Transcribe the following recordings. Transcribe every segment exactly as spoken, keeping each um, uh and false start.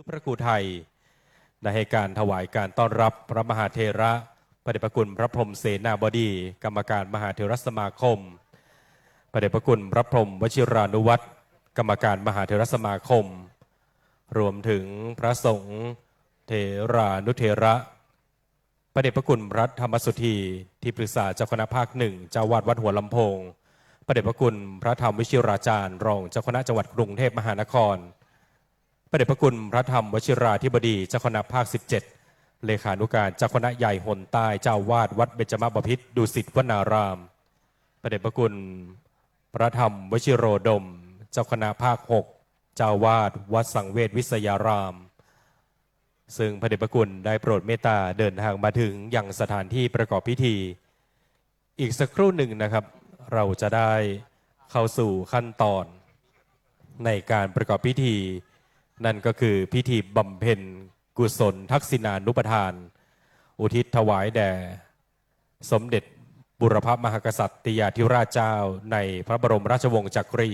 พระครูไทย ได้ให้การถวายการต้อนรับพระมหาเถระ พระเดชพระคุณพระพรหมเสนาบดี กรรมการมหาเถรสมาคม พระเดชพระคุณพระพรหมวชิรานุวัตร กรรมการมหาเถรสมาคม รวมถึงพระสงฆ์เถรานุเถระ พระเดชพระคุณพระธรรมสุธี ที่ปรึกษาเจ้าคณะภาคหนึ่ง เจ้าวาดวัดหัวลำโพง พระเดชพระคุณพระธรรมวิชิราจารย์ รองเจ้าคณะจังหวัดกรุงเทพมหานคร พระเดชพระคุณพระธรรมวชิราธิบดี เจ้าคณะภาคสิบเจ็ด เลขานุการเจ้าคณะใหญ่หนใต้ เจ้าวาดวัดเบญจมบพิตรดุสิตวนาราม พระเดชพระคุณพระธรรมวชิโรดม เจ้าคณะภาคหก เจ้าวาดวัดสังเวชวิทยาราม ซึ่งพระเดชพระคุณได้โปรดเมตตาเดินทางมาถึงยังสถานที่ประกอบพิธี อีกสักครู่หนึ่งนะครับ เราจะได้เข้าสู่ขั้นตอนในการประกอบพิธี นั่นก็คือพิธีบำเพ็ญกุศลทักษิณานุปทาน อุทิศถวายแด่สมเด็จบุรพมหากษัตริยาธิราชเจ้าในพระบรมราชวงศ์จักรี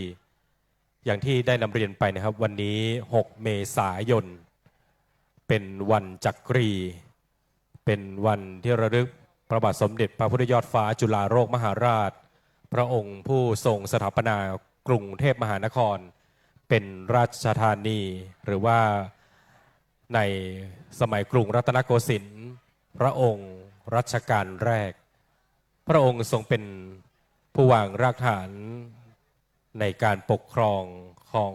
อย่างที่ได้นำเรียนไปนะครับ วันนี้ หก เมษายน เป็นวันจักรี เป็นวันที่ระลึกพระบาทสมเด็จพระพุทธยอดฟ้าจุฬาโลกมหาราช พระองค์ผู้ทรงสถาปนากรุงเทพมหานคร เป็นราชธานี หรือว่าในสมัยกรุงรัตนโกสินทร์ พระองค์รัชกาลแรก พระองค์ทรงเป็นผู้วางรากฐานในการปกครองของ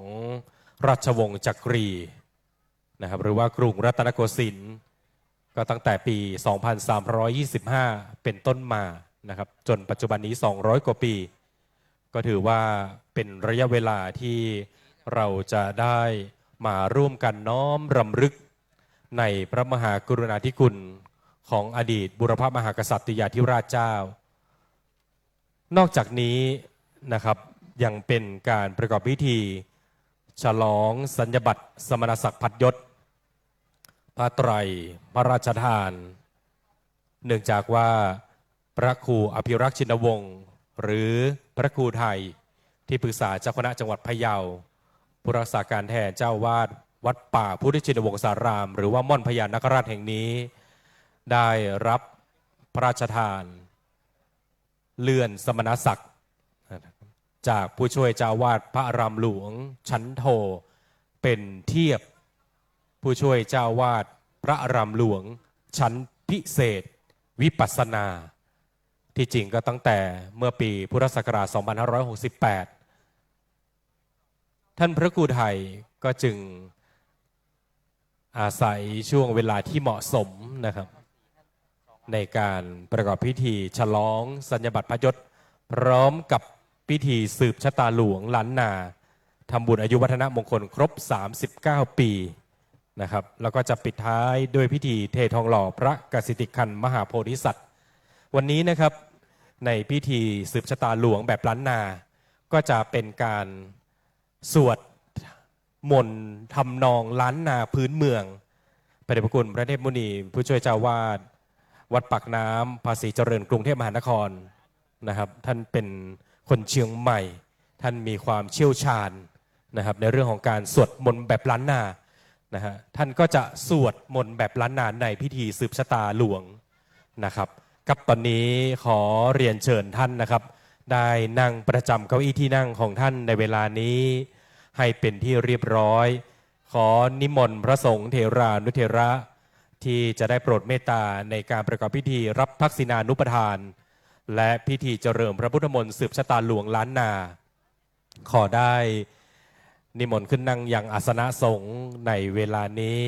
ราชวงศ์จักรีนะครับ หรือว่ากรุงรัตนโกสินทร์ ก็ตั้งแต่ปี สองพันสามร้อยยี่สิบห้า เป็นต้นมานะครับ จนปัจจุบันนี้ สองร้อย กว่าปี ก็ถือว่าเป็นระยะเวลาที่เราจะได้มาร่วมกันน้อมรำลึกในพระมหากรุณาธิคุณของอดีตบุรพมหากษัตริยาธิราชเจ้า นอกจากนี้นะครับ ยังเป็นการประกอบพิธีฉลองสัญญบัตรสมณศักดิ์พัดยศ ผ้าไตรพระราชทาน เนื่องจากว่าพระครูอภิรักษ์ชินวงศ์ หรือพระครูไทย ที่ปรึกษาเจ้าคณะจังหวัดพะเยา ผู้รักษาการแทนเจ้าอาวาสวัดป่าพุทธชินวงศาราม หรือว่าม่อนพญานาคราชแห่งนี้ ได้รับพระราชทาน เลื่อนสมณศักดิ์จากผู้ช่วยเจ้าอาวาสพระอารามหลวงชั้นโท เป็นเทียบผู้ช่วยเจ้าอาวาสพระอารามหลวงชั้นพิเศษวิปัสสนา ที่จริงก็ตั้งแต่เมื่อปีพุทธศักราช สองพันห้าร้อยหกสิบแปด ท่านพระครูไทยก็จึงอาศัยช่วงเวลาที่เหมาะสมนะครับ ในการประกอบพิธีฉลองสัญญบัตรพัดยศ พร้อมกับพิธีสืบชะตาหลวงล้านนา ทำบุญอายุวัฒนมงคลครบ สามสิบเก้า ปีนะครับ แล้วก็จะปิดท้ายด้วยพิธีเททองหล่อพระกสิทธิคันมหาโพธิสัตว์ วันนี้นะครับ ในพิธีสืบชะตาหลวงแบบล้านนา ก็จะเป็นการสวดมนต์ทำนองล้านนาพื้นเมือง พระเดชพระคุณพระเทพมุนีผู้ช่วยเจ้าวาสวัดปากน้ำภาษีเจริญกรุงเทพมหานครนะครับ ท่านเป็นคนเชียงใหม่ ท่านมีความเชี่ยวชาญนะครับ ในเรื่องของการสวดมนต์แบบล้านนานะฮะ ท่านก็จะสวดมนต์แบบล้านนาในพิธีสืบชะตาหลวงนะครับ ครับ ตอนนี้ขอเรียนเชิญท่านนะครับ ได้นั่งประจำเก้าอี้ที่นั่งของท่านในเวลานี้ ให้เป็นที่เรียบร้อย ขอนิมนต์พระสงฆ์เถรานุเถระ ที่จะได้โปรดเมตตาในการประกอบพิธีรับทักษิณานุปทาน และพิธีเจริญพระพุทธมนต์สืบชะตาหลวงล้านนา ขอได้นิมนต์ขึ้นนั่งยังอาสนะสงฆ์ในเวลานี้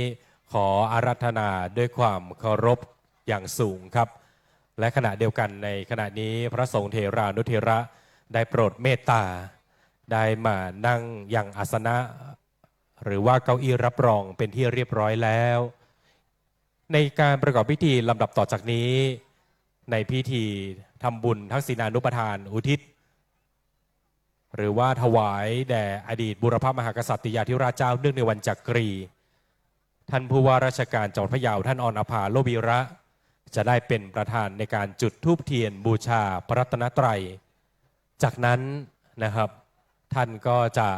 ขออาราธนาด้วยความเคารพอย่างสูงครับ และขณะเดียวกันในขณะนี้พระสงฆ์เถรานุเถระได้โปรดเมตตา ได้มานั่งยังอาสนะ หรือว่าเก้าอี้รับรองเป็นที่เรียบร้อยแล้ว ในการประกอบพิธีลำดับต่อจากนี้ ในพิธีทำบุญทักษิณานุปทานอุทิศ หรือว่าถวายแด่อดีตบุรพมหากษัตริยาธิราชเจ้าเนื่องในวันจักรี ท่านผู้ว่าราชการจังหวัดพะเยา ท่านออนอภา โลวีระ จะได้เป็นประธานในการจุดธูปเทียนบูชาพระรัตนตรัย จากนั้นนะครับ ท่านก็จะ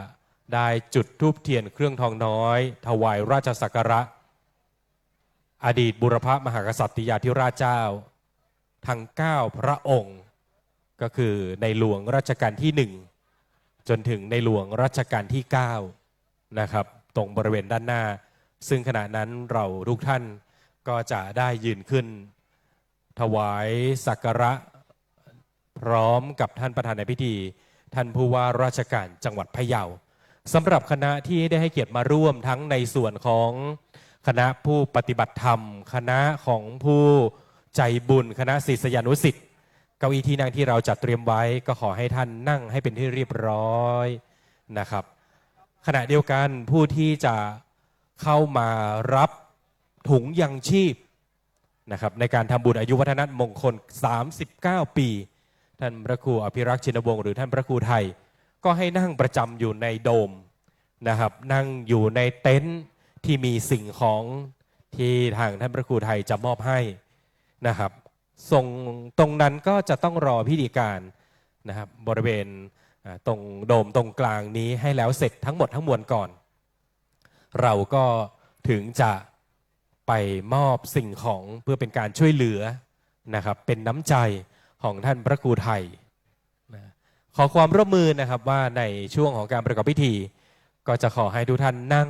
ได้จุดธูปเทียนเครื่องทองน้อย ถวายราชสักการะ อดีตบุรพมหากษัตริยาธิราชเจ้า ทั้งเก้าพระองค์ ก็คือในหลวงรัชกาลที่หนึ่ง จนถึงในหลวงรัชกาลที่เก้า นะครับ ตรงบริเวณด้านหน้า ซึ่งขณะนั้นเราทุกท่านก็จะได้ยืนขึ้น ถวายสักการะ พร้อมกับท่านประธานในพิธี ท่านผู้ว่าราชการจังหวัดพะเยา สำหรับคณะที่ได้ให้เกียรติมาร่วมทั้งในส่วนของคณะผู้ปฏิบัติธรรม คณะของผู้ใจบุญ คณะศิษยานุศิษย์ เก้าอี้ที่นั่งที่เราจัดเตรียมไว้ก็ขอให้ท่านนั่งให้เป็นที่เรียบร้อยนะครับ ขณะเดียวกันผู้ที่จะเข้ามารับถุงยังชีพนะครับ ในการทำบุญอายุวัฒนมงคล สามสิบเก้า ปี ท่านพระครูอภิรักษ์ชินวงศ์ หรือท่านพระครูไทย ก็ให้นั่งประจำอยู่ในโดมนะครับ นั่งอยู่ในเต็นท์ที่มีสิ่งของที่ทางท่านพระครูไทยจะมอบให้นะครับ ส่งตรงนั้นก็จะต้องรอพิธีการนะครับ บริเวณอ่าตรงโดมตรงกลางนี้ให้แล้วเสร็จทั้งหมดทั้งมวลก่อน เราก็ถึงจะไปมอบสิ่งของเพื่อเป็นการช่วยเหลือนะครับ เป็นน้ำใจของท่านพระครูไทยนะ ขอความร่วมมือนะครับว่าในช่วงของการประกอบพิธี ก็จะขอให้ทุกท่านนั่ง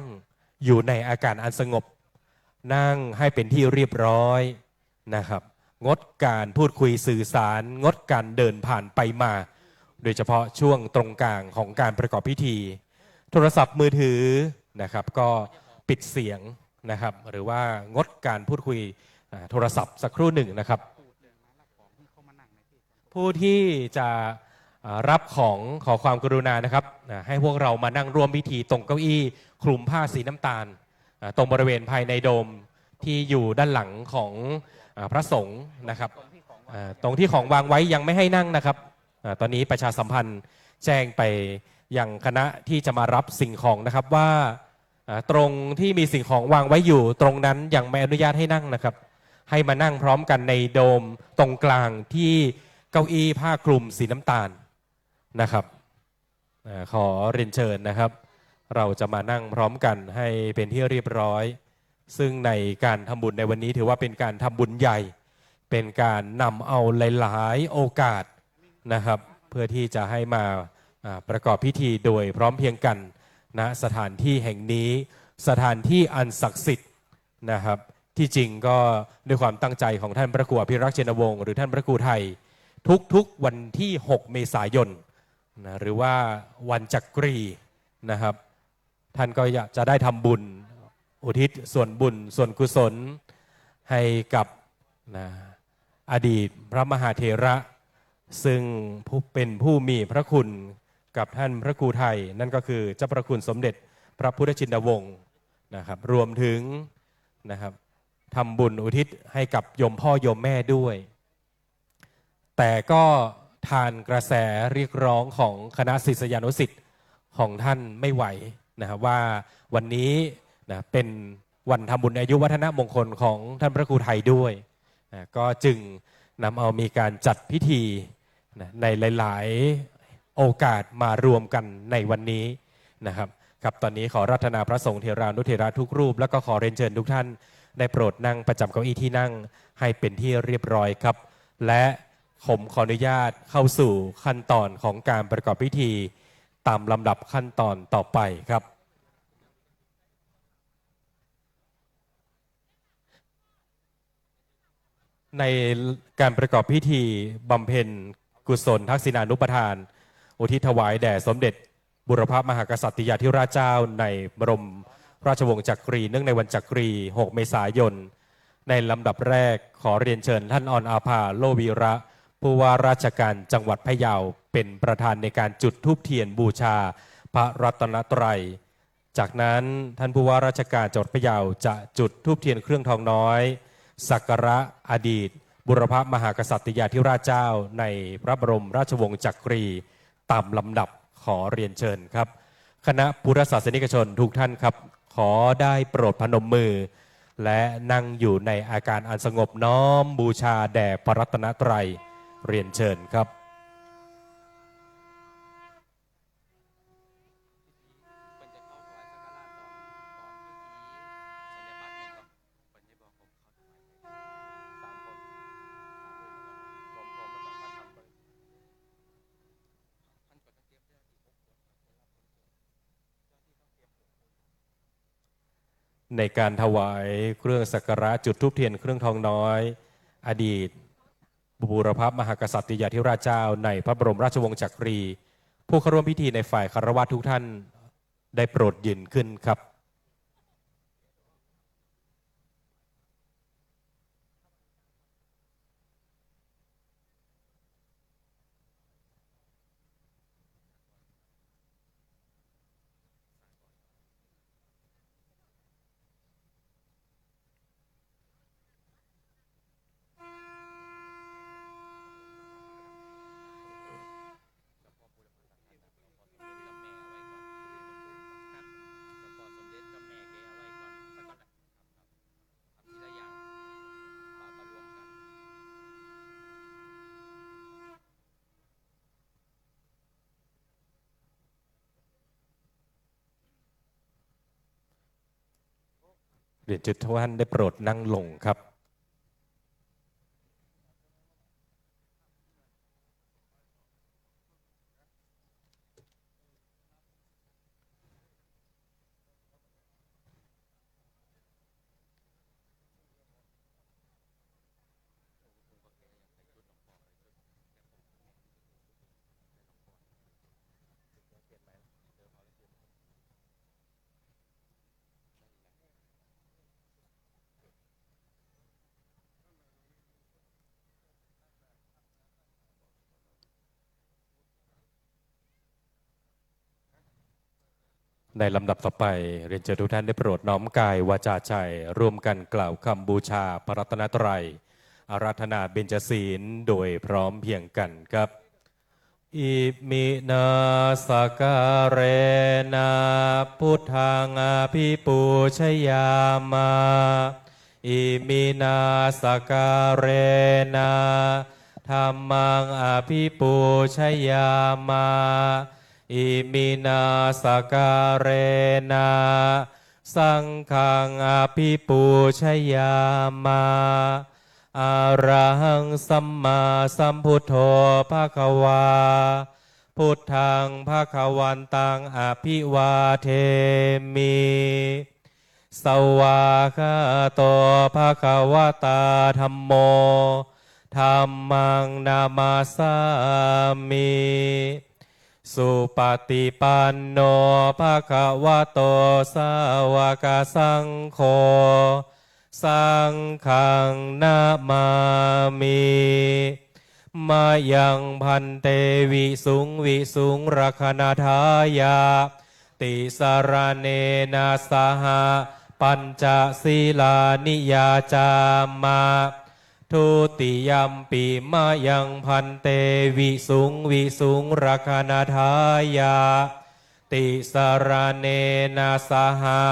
อยู่ในอาการอันสงบ นั่งให้เป็นที่เรียบร้อยนะครับ งดการพูดคุยสื่อสาร งดการเดินผ่านไปมา โดยเฉพาะช่วงตรงกลางของการประกอบพิธี โทรศัพท์มือถือนะครับ ก็ปิดเสียงนะครับ หรือว่างดการพูดคุยอ่าโทรศัพท์สักครู่หนึ่งนะครับ ผู้ที่จะอ่ารับของขอความกรุณานะครับอ่าให้พวกเรามานั่งร่วมพิธีตรงเก้าอี้คลุมผ้าสีน้ำตาลอ่าตรงบริเวณภายในโดมที่อยู่ด้านหลังของอ่าพระสงฆ์นะครับอ่าตรงที่ของวางไว้ยังไม่ให้นั่งนะครับอ่าตอนนี้ประชาสัมพันธ์แจ้งไปยังคณะที่จะมารับสิ่งของนะครับว่าอ่าตรงที่มีสิ่งของวางไว้อยู่ ตรงนั้นยังไม่อนุญาตให้นั่งนะครับ ให้มานั่งพร้อมกันในโดมตรงกลางที่เก้าอี้ผ้าคลุมสีน้ำตาลนะครับอ่าขอเรียนเชิญนะครับ เราจะมานั่งพร้อมกันให้เป็นที่เรียบร้อย ซึ่งในการทำบุญในวันนี้ถือว่าเป็นการทำบุญใหญ่ เป็นการนำเอาหลายๆ โอกาสนะครับ เพื่อที่จะให้มาอ่าประกอบพิธีโดยพร้อมเพรียงกัน ณ สถานที่แห่งนี้ สถานที่อันศักดิ์สิทธิ์นะครับ ที่จริงก็ด้วยความตั้งใจของท่านพระครูอภิรักษ์ชินวงศ์ หรือท่านพระครูไทย ทุกๆ วันที่ หก เมษายนนะ หรือว่าวันจักรีนะครับ ท่านก็อยากจะได้ทำบุญ อุทิศส่วนบุญส่วนกุศล ให้กับนะอดีตพระมหาเถระ ซึ่งผู้เป็นผู้มีพระคุณกับท่านพระครูไทย นั่นก็คือเจ้าพระคุณสมเด็จพระพุทธชินวงศ์นะครับ รวมถึงนะครับทำบุญอุทิศให้กับโยมพ่อโยมแม่ด้วย แต่ก็ทานกระแสเรียกร้องของคณะศิษยานุศิษย์ของท่านไม่ไหวนะครับ ว่าวันนี้นะเป็นวันทำบุญอายุวัฒนมงคลของท่านพระครูไทยด้วยนะ ก็จึงนำเอามีการจัดพิธีนะในหลายๆ โอกาสมารวมกันในวันนี้นะครับ ครับ ตอนนี้ขออาราธนาพระสงฆ์เถรานุเถระทุกรูป แล้วก็ขอเรียนเชิญทุกท่านได้โปรดนั่งประจำเก้าอี้ที่นั่งให้เป็นที่เรียบร้อยครับ และผมขออนุญาตเข้าสู่ขั้นตอนของการประกอบพิธีตามลำดับขั้นตอนต่อไปครับ ในการประกอบพิธีบำเพ็ญกุศลทักษิณานุปทาน อุทิศถวายแด่สมเด็จบุรพมหากษัตริยาธิราชเจ้าในบรมราชวงศ์จักรี เนื่องในวันจักรี หก เมษายน ในลำดับแรกขอเรียนเชิญท่านออนอาภา โลวีระ ผู้ว่าราชการจังหวัดพะเยา เป็นประธานในการจุดธูปเทียนบูชาพระรัตนตรัย จากนั้นท่านผู้ว่าราชการจังหวัดพะเยาจะจุดธูปเทียนเครื่องทองน้อย สักการะอดีตบุรพมหากษัตริยาธิราชเจ้าในพระบรมราชวงศ์จักรี ตามลำดับขอเรียนเชิญครับ คณะพุทธศาสนิกชนทุกท่านครับ ขอได้โปรดพนมมือ และนั่งอยู่ในอาการอันสงบน้อมบูชาแด่พระรัตนตรัย เรียนเชิญครับ ในการถวายเครื่องสักการะจุดธูปเทียนเครื่องทองน้อย อดีตบูรพมหากษัตริยาธิราชเจ้าในพระบรมราชวงศ์จักรี ผู้เข้าร่วมพิธีในฝ่ายคฤหัสถ์ทุกท่านได้โปรดยืนขึ้นครับ เรียนเชิญทุกท่านได้โปรดนั่งลงครับ ในลำดับต่อไป เรียนเชิญทุกท่านได้โปรดน้อมกายวาจาใจ ร่วมกันกล่าวคำบูชาพระรัตนตรัย อาราธนาเบญจศีลโดยพร้อมเพรียงกันครับ Iminā sakkārena buddhaṃ abhipūjayāma. Iminā sakkārena dhammaṃ abhipūjayāma. Iminā sakkārena saṅghaṃ abhipūjayāma. Arahaṃ sammāsambuddho bhagavā. Buddhaṃ bhagavantaṃ abhivādemi. Svākkhāto bhagavatā dhammo. Dhammaṃ namassāmi. Supaṭipanno bhagavato sāvakasaṅgho. Saṅghaṃ namāmi. Mayaṃ bhante visuṃ visuṃ rakkhaṇatthāya tisaraṇena saha pañca sīlāni yācāma. Dutiyampi mayaṃ bhante visuṃ visuṃ rakkhaṇatthāya tisaraṇena saha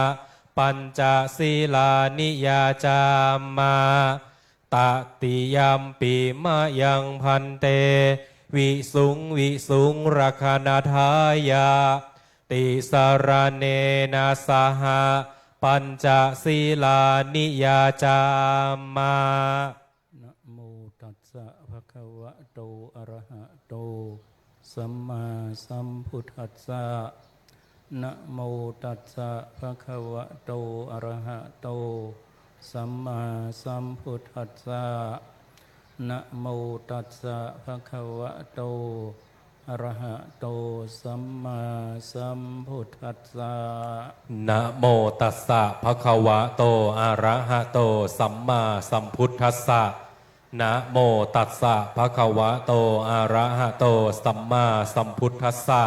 pañca sīlāni yācāma. Tatiyampi mayaṃ bhante visuṃ visuṃ rakkhaṇatthāya tisaraṇena saha pañca sīlāni yācāma. Namo tassa bhagavato arahato sammāsambuddhassa. Namo tassa bhagavato arahato sammāsambuddhassa. Namo tassa bhagavato arahato sammāsambuddhassa. Namo tassa bhagavato arahato sammāsambuddhassa. Namo tassa bhagavato arahato sammāsambuddhassa.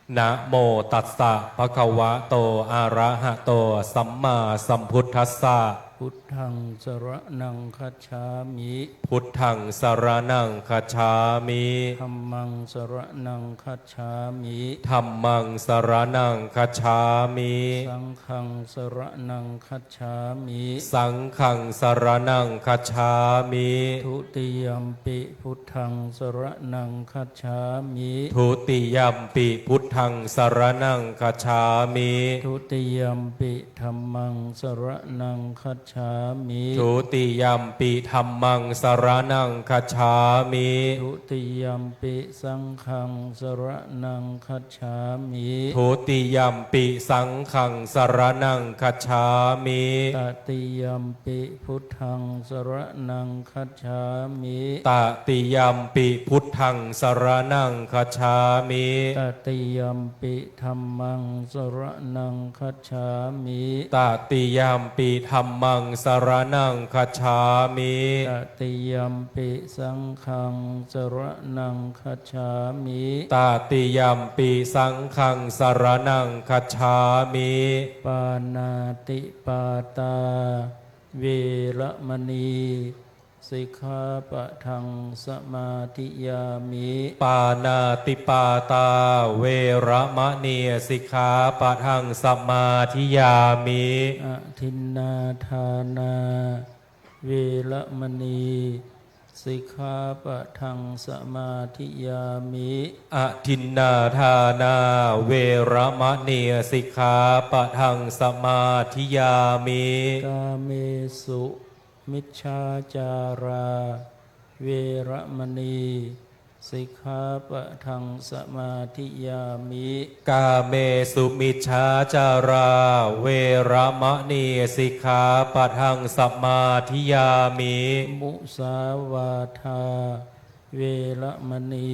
Namo tassa bhagavato arahato sammāsambuddhassa. Buddhaṃ saraṇaṃ gacchāmi. Buddhaṃ saraṇaṃ gacchāmi. Dhammaṃ saraṇaṃ gacchāmi. Dhammaṃ saraṇaṃ gacchāmi. Saṅghaṃ saraṇaṃ gacchāmi. Saṅghaṃ saraṇaṃ gacchāmi. Dutiyampi buddhaṃ saraṇaṃ gacchāmi. Dutiyampi buddhaṃ saraṇaṃ gacchāmi. Dutiyampi dhammaṃ saraṇaṃ gacchāmi. gacchāmi. Dutiyampi dhammaṃ saraṇaṃ gacchāmi. Dutiyampi saṅghaṃ saraṇaṃ gacchāmi. Dutiyampi saṅghaṃ saraṇaṃ gacchāmi. Tatiyampi buddhaṃ saraṇaṃ gacchāmi. Tatiyampi buddhaṃ saraṇaṃ gacchāmi. Tatiyampi dhammaṃ saraṇaṃ gacchāmi. Tatiyampi dhammaṃ saraṇaṃ gacchāmi. Tatiyampi saṅghaṃ saraṇaṃ gacchāmi. Tatiyampi saṅghaṃ saraṇaṃ gacchāmi. Pāṇātipātā veramaṇī sikkhāpadaṃ samādiyāmi. Pāṇātipātā veramaṇī sikkhāpadaṃ samādiyāmi. Adinnādānā veramaṇī sikkhāpadaṃ samādiyāmi. Adinnādānā veramaṇī sikkhāpadaṃ samādiyāmi. Kāmesu micchācārā veramaṇī sikkhāpadaṃ samādiyāmi. Kāmesu micchācārā veramaṇī sikkhāpadaṃ samādiyāmi. Musāvādā veramaṇī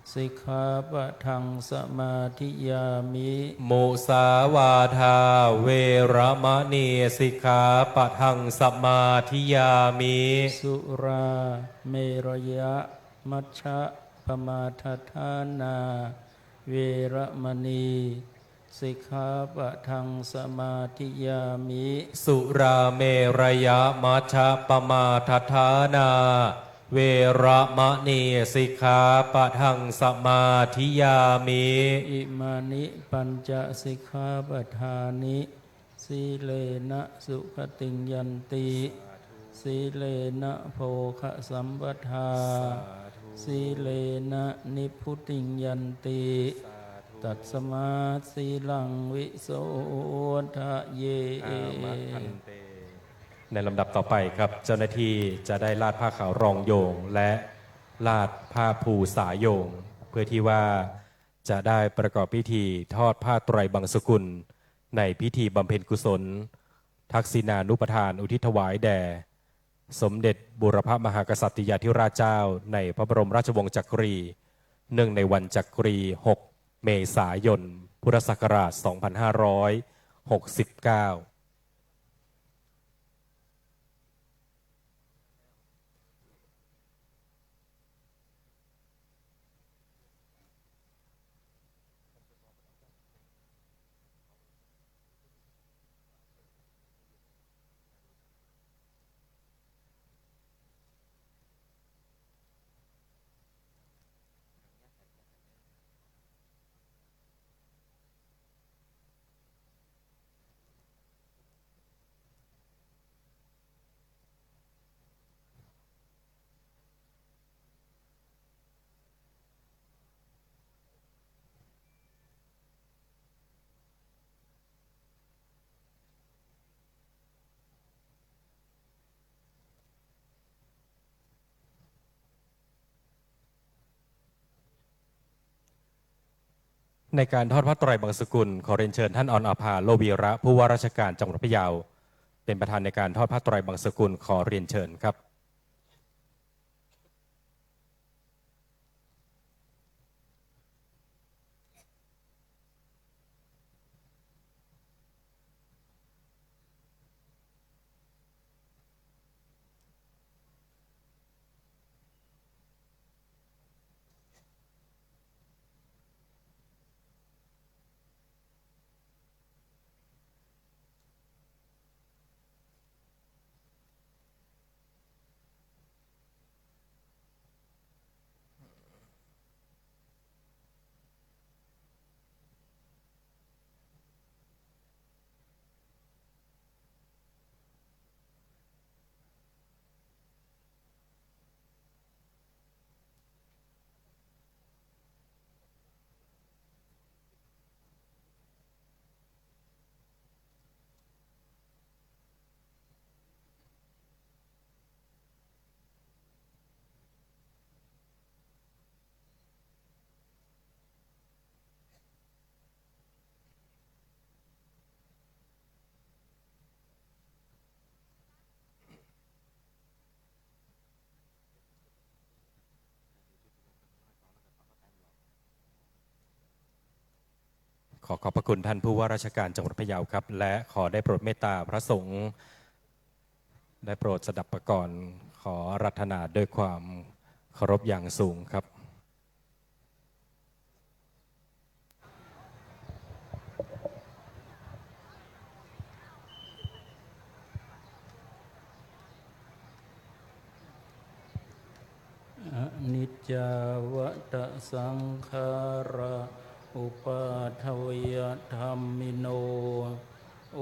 sikkhāpadaṃ samādiyāmi. Musāvādā veramaṇī sikkhāpadaṃ samādiyāmi. Surāmerayamajjapamādaṭṭhānā veramaṇī sikkhāpadaṃ samādiyāmi. Surāmerayamajjapamādaṭṭhānā veramaṇī sikkhāpadaṃ samādiyāmi. Imāni pañca sikkhāpadāni. Sīlena sugatiṃ yanti, sīlena bhogasampadā, sīlena nibbutiṃ yanti, tasmā sīlaṃ visodhaye. อามา พันเต ในลำดับต่อไปครับ เจ้าหน้าที่จะได้ลาดผ้าขาวรองโยง และลาดผ้าภูษาโยง เพื่อที่ว่าจะได้ประกอบพิธีทอดผ้าไตรบังสุกุล ในพิธีบำเพ็ญกุศล ทักษิณานุปทานอุทิศถวายแด่ สมเด็จบูรพมหากษัตริยาธิราชเจ้า ในพระบรมราชวงศ์จักรี เนื่องในวันจักรี หก เมษายน พุทธศักราช สองพันห้าร้อยหกสิบเก้าในการทอดผ้าไตรบังสุกุล ขอเรียนเชิญท่าน ออน อาภา โลวีระ ผู้ว่าราชการจังหวัดพะเยา เป็นประธานในการทอดผ้าไตรบังสุกุล ขอเรียนเชิญครับ ขอขอบพระคุณท่านผู้ว่าราชการจังหวัดพะเยาครับ และขอได้โปรดเมตตาพระสงฆ์ ได้โปรดสดับประกรณ์ ขออาราธนาด้วยความเคารพอย่างสูงครับ Aniccā vata saṅkhārā uppādavayadhammino,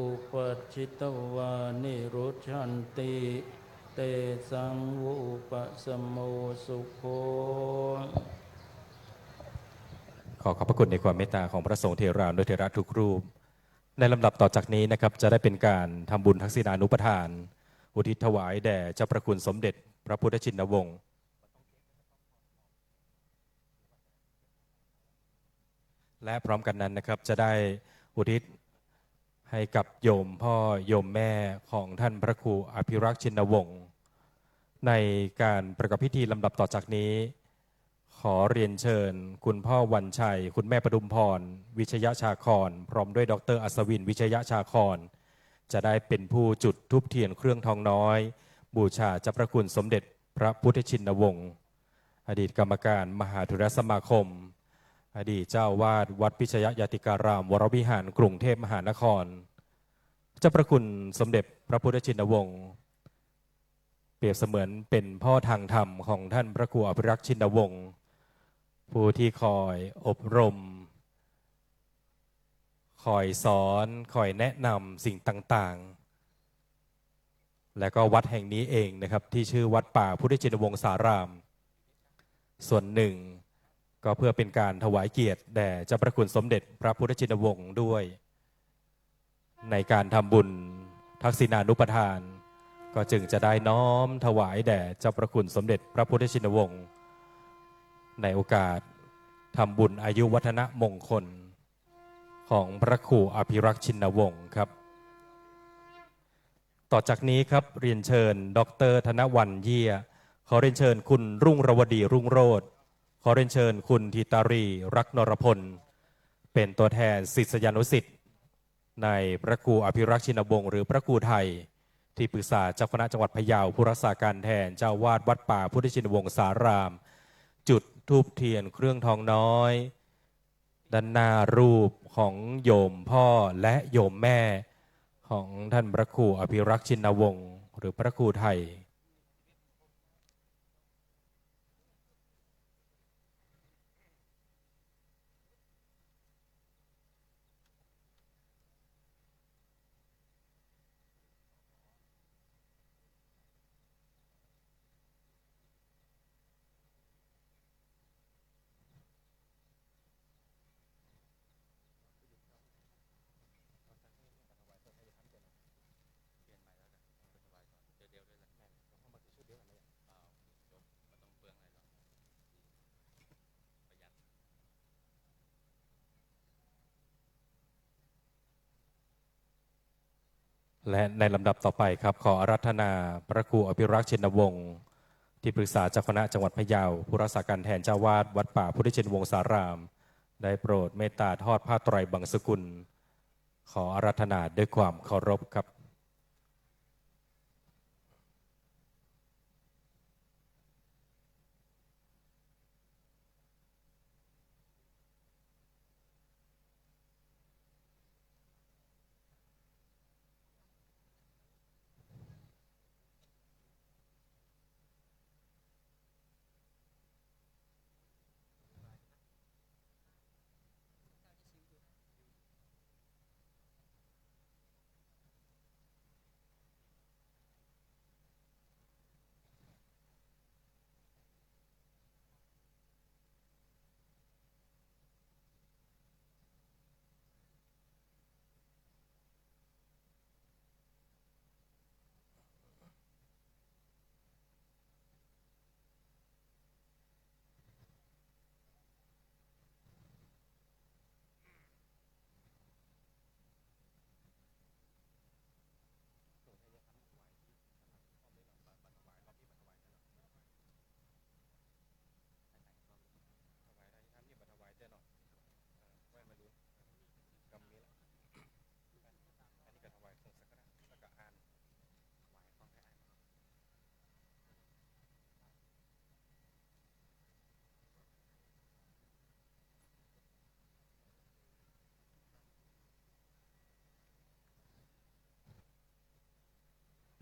uppajjitvā nirujjhanti, tesaṃ vūpasamo sukho. ขอขอบพระคุณในความเมตตาของพระสงฆ์เถรานุเถระทุกรูป ในลำดับต่อจากนี้นะครับ จะได้เป็นการทำบุญทักษิณานุปทาน อุทิศถวายแด่เจ้าพระคุณสมเด็จพระพุทธชินวงศ์ และพร้อมกันนั้นนะครับ จะได้อุทิศให้กับโยมพ่อโยมแม่ของท่านพระครูอภิรักษ์ชินวงศ์ ในการประกอบพิธีลำดับต่อจากนี้ ขอเรียนเชิญคุณพ่อวันชัย คุณแม่ปทุมพร วิชยชาคร พร้อมด้วยดอกเตอร์อัศวิน วิชยชาคร จะได้เป็นผู้จุดธูปเทียนเครื่องทองน้อย บูชาเจ้าพระคุณสมเด็จพระพุทธชินวงศ์ อดีตกรรมการมหาเถรสมาคม อดีตเจ้าอาวาสวัดพิชยยติการามวรวิหารกรุงเทพมหานคร เจ้าพระคุณสมเด็จพระพุทธชินวงศ์ เปรียบเสมือนเป็นพ่อทางธรรมของท่านพระครูอภิรักษ์ชินวงศ์ ผู้ที่คอยอบรม คอยสอน คอยแนะนำสิ่งต่างๆ และก็วัดแห่งนี้เองนะครับ ที่ชื่อวัดป่าพุทธชินวงศาราม ส่วนหนึ่งก็เพื่อเป็นการถวายเกียรติแด่เจ้าพระคุณสมเด็จพระพุทธชินวงศ์ด้วย ในการทำบุญทักษิณานุปทาน ก็จึงจะได้น้อมถวายแด่เจ้าพระคุณสมเด็จพระพุทธชินวงศ์ ในโอกาสทำบุญอายุวัฒนมงคลของพระครูอภิรักษ์ชินวงศ์ครับ ต่อจากนี้ครับ เรียนเชิญดอกเตอร์ธนวัลย์ เยี่ย ขอเรียนเชิญคุณรุ่งรวดี รุ่งโรจน์ ขอเรียนเชิญคุณธิตารี รักนรพล เป็นตัวแทนศิษยานุศิษย์ ในพระครูอภิรักษ์ชินวงศ์ หรือพระครูไทย ที่ปรึกษาเจ้าคณะจังหวัดพะเยา ผู้รักษาการแทนเจ้าอาวาสวัดป่าพุทธชินวงศาราม จุดธูปเทียนเครื่องทองน้อย ด้านหน้ารูปของโยมพ่อและโยมแม่ของท่านพระครูอภิรักษ์ชินวงศ์ หรือพระครูไทย และในลำดับต่อไปครับ ขออาราธนาพระครูอภิรักษ์ชินวงศ์ ที่ปรึกษาเจ้าคณะจังหวัดพะเยา ผู้รักษาการแทนเจ้าอาวาสวัดป่าพุทธชินวงศาราม ได้โปรดเมตตาทอดผ้าไตรบังสุกุล ขออาราธนาด้วยความเคารพครับ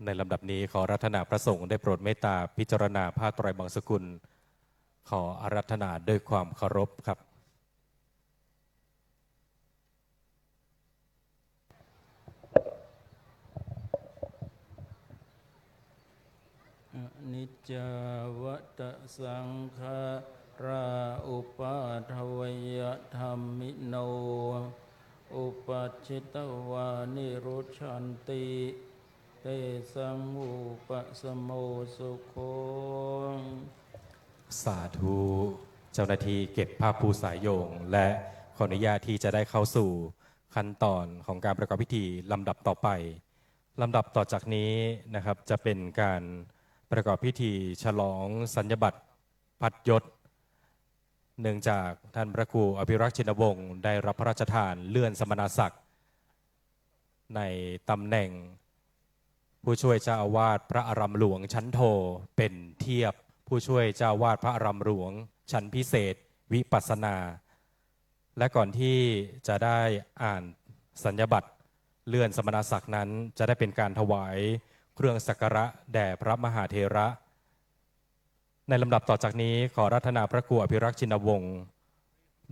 ในลำดับนี้ขออาราธนาพระสงฆ์ได้โปรดเมตตาพิจารณาผ้าไตรบังสกุล ขออาราธนาด้วยความเคารพครับ Aniccā vata saṅkhārā, uppādavayadhammino, uppajjitvā nirujjhanti, tesaṃ vūpasamo sukho. สาธุ เจ้าหน้าที่เก็บผ้าปูสายโยง และขออนุญาตที่จะได้เข้าสู่ขั้นตอนของการประกอบพิธีลำดับต่อไป ลำดับต่อจากนี้นะครับ จะเป็นการประกอบพิธีฉลองสัญญบัตรพัดยศ เนื่องจากท่านพระครูอภิรักษ์ชินวงศ์ได้รับพระราชทานเลื่อนสมณศักดิ์ ในตำแหน่งผู้ช่วยเจ้าอาวาสพระอารามหลวงชั้นโท เป็นเทียบผู้ช่วยเจ้าอาวาสพระอารามหลวงชั้นพิเศษวิปัสสนา และก่อนที่จะได้อ่านสัญญบัตรเลื่อนสมณศักดิ์นั้น จะได้เป็นการถวายเครื่องสักการะแด่พระมหาเถระ ในลำดับต่อจากนี้ ขออาราธนาพระครูอภิรักษ์ชินวงศ์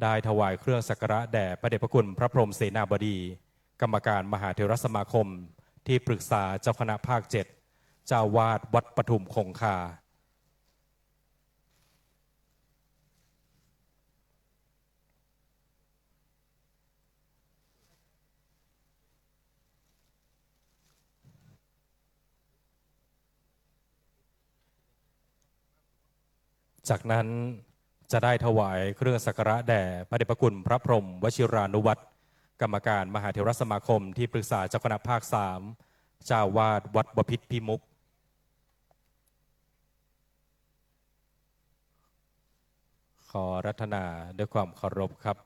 ได้ถวายเครื่องสักการะแด่พระเดชพระคุณพระพรหมเสนาบดี กรรมการมหาเถรสมาคม ที่ปรึกษาเจ้าคณะภาคเจ็ด เจ้าอาวาสวัดปทุมคงคา จากนั้นจะได้ถวายเครื่องสักการะแด่พระเดชพระคุณพระพรหมวชิรานุวัตร กรรมการมหาเถรสมาคม ที่ปรึกษาเจ้าคณะภาคสาม เจ้าอาวาสวัดบพิตรพิมุข ขออาราธนาด้วยความเคารพครับ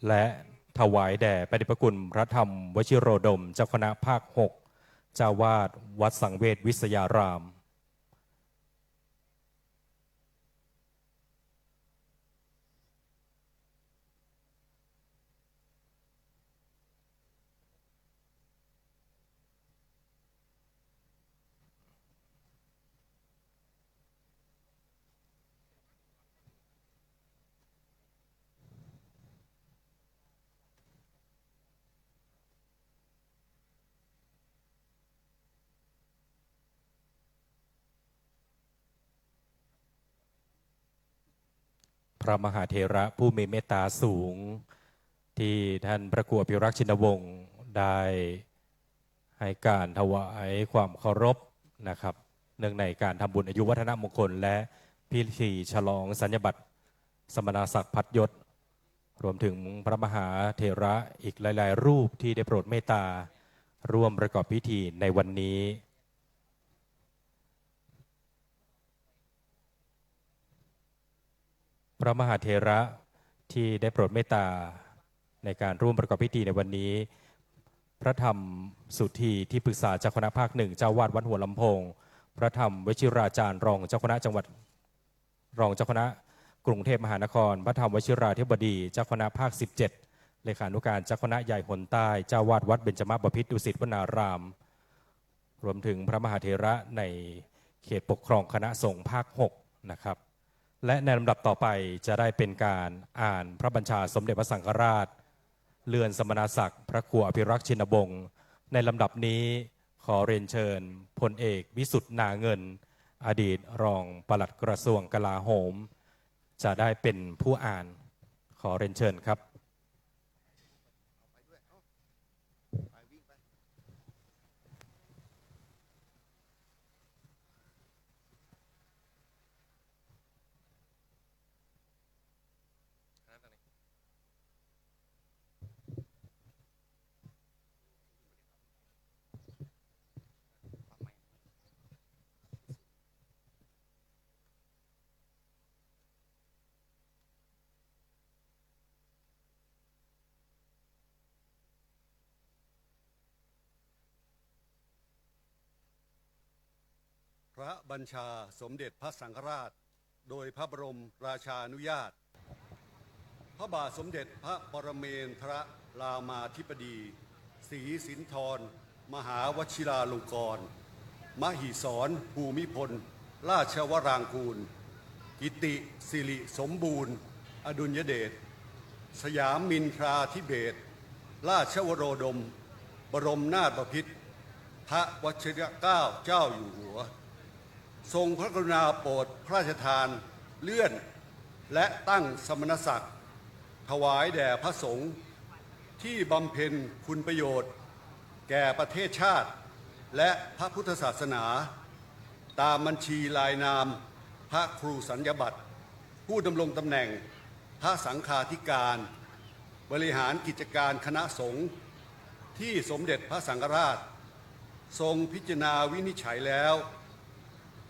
และถวายแด่พระเดชพระคุณพระธรรมวชิโรดม เจ้าคณะภาคหก เจ้าอาวาสวัดสังเวชวิทยาราม พระมหาเถระผู้มีเมตตาสูง ที่ท่านพระครูอภิรักษ์ชินวงศ์ได้ให้การถวายความเคารพนะครับ เนื่องในการทำบุญอายุวัฒนมงคล และพิธีฉลองสัญญบัตรสมณศักดิ์พัดยศ รวมถึงพระมหาเถระอีกหลายๆ รูปที่ได้โปรดเมตตาร่วมประกอบพิธีในวันนี้ พระมหาเถระที่ได้โปรดเมตตาในการร่วมประกอบพิธีในวันนี้ พระธรรมสุธีที่ปรึกษาเจ้าคณะภาคหนึ่ง เจ้าอาวาสวัดหัวลำโพง พระธรรมวชิราจารย์รองเจ้าคณะจังหวัด รองเจ้าคณะกรุงเทพมหานคร พระธรรมวชิราธิบดี เจ้าคณะภาคสิบเจ็ด เลขานุการเจ้าคณะใหญ่หนใต้ เจ้าอาวาสวัดเบญจมบพิตรดุสิตวนาราม รวมถึงพระมหาเถระในเขตปกครองคณะสงฆ์ภาคหก นะครับ และในลำดับต่อไปจะได้เป็นการอ่านพระบัญชาสมเด็จพระสังฆราช เลื่อนสมณศักดิ์พระครูอภิรักษ์ชินวงศ์ ในลำดับนี้ขอเรียนเชิญพลเอกวิสุทธิ์ นาเงิน อดีตรองปลัดกระทรวงกลาโหม จะได้เป็นผู้อ่าน ขอเรียนเชิญครับ พระบัญชาสมเด็จพระสังฆราช โดยพระบรมราชานุญาต พระบาทสมเด็จพระปรเมนทรรามาธิบดี ศรีสินทรมหาวชิราลงกรณ์ มหิสรภูมิพล ราชวรางกูร กิติสิริสมบูรณ์ อดุลยเดช สยามินทราธิเบศร ราชวโรดม บรมนาถบพิตร พระวชิรเกล้าเจ้าอยู่หัว ทรงพระกรุณาโปรดพระราชทานเลื่อน และตั้งสมณศักดิ์ถวายแด่พระสงฆ์ที่บำเพ็ญคุณประโยชน์แก่ประเทศชาติ และพระพุทธศาสนา ตามบัญชีรายนามพระครูสัญญาบัตร ผู้ดำรงตำแหน่งพระสังฆาธิการ บริหารกิจการคณะสงฆ์ที่สมเด็จพระสังฆราช ทรงพิจารณาวินิจฉัยแล้ว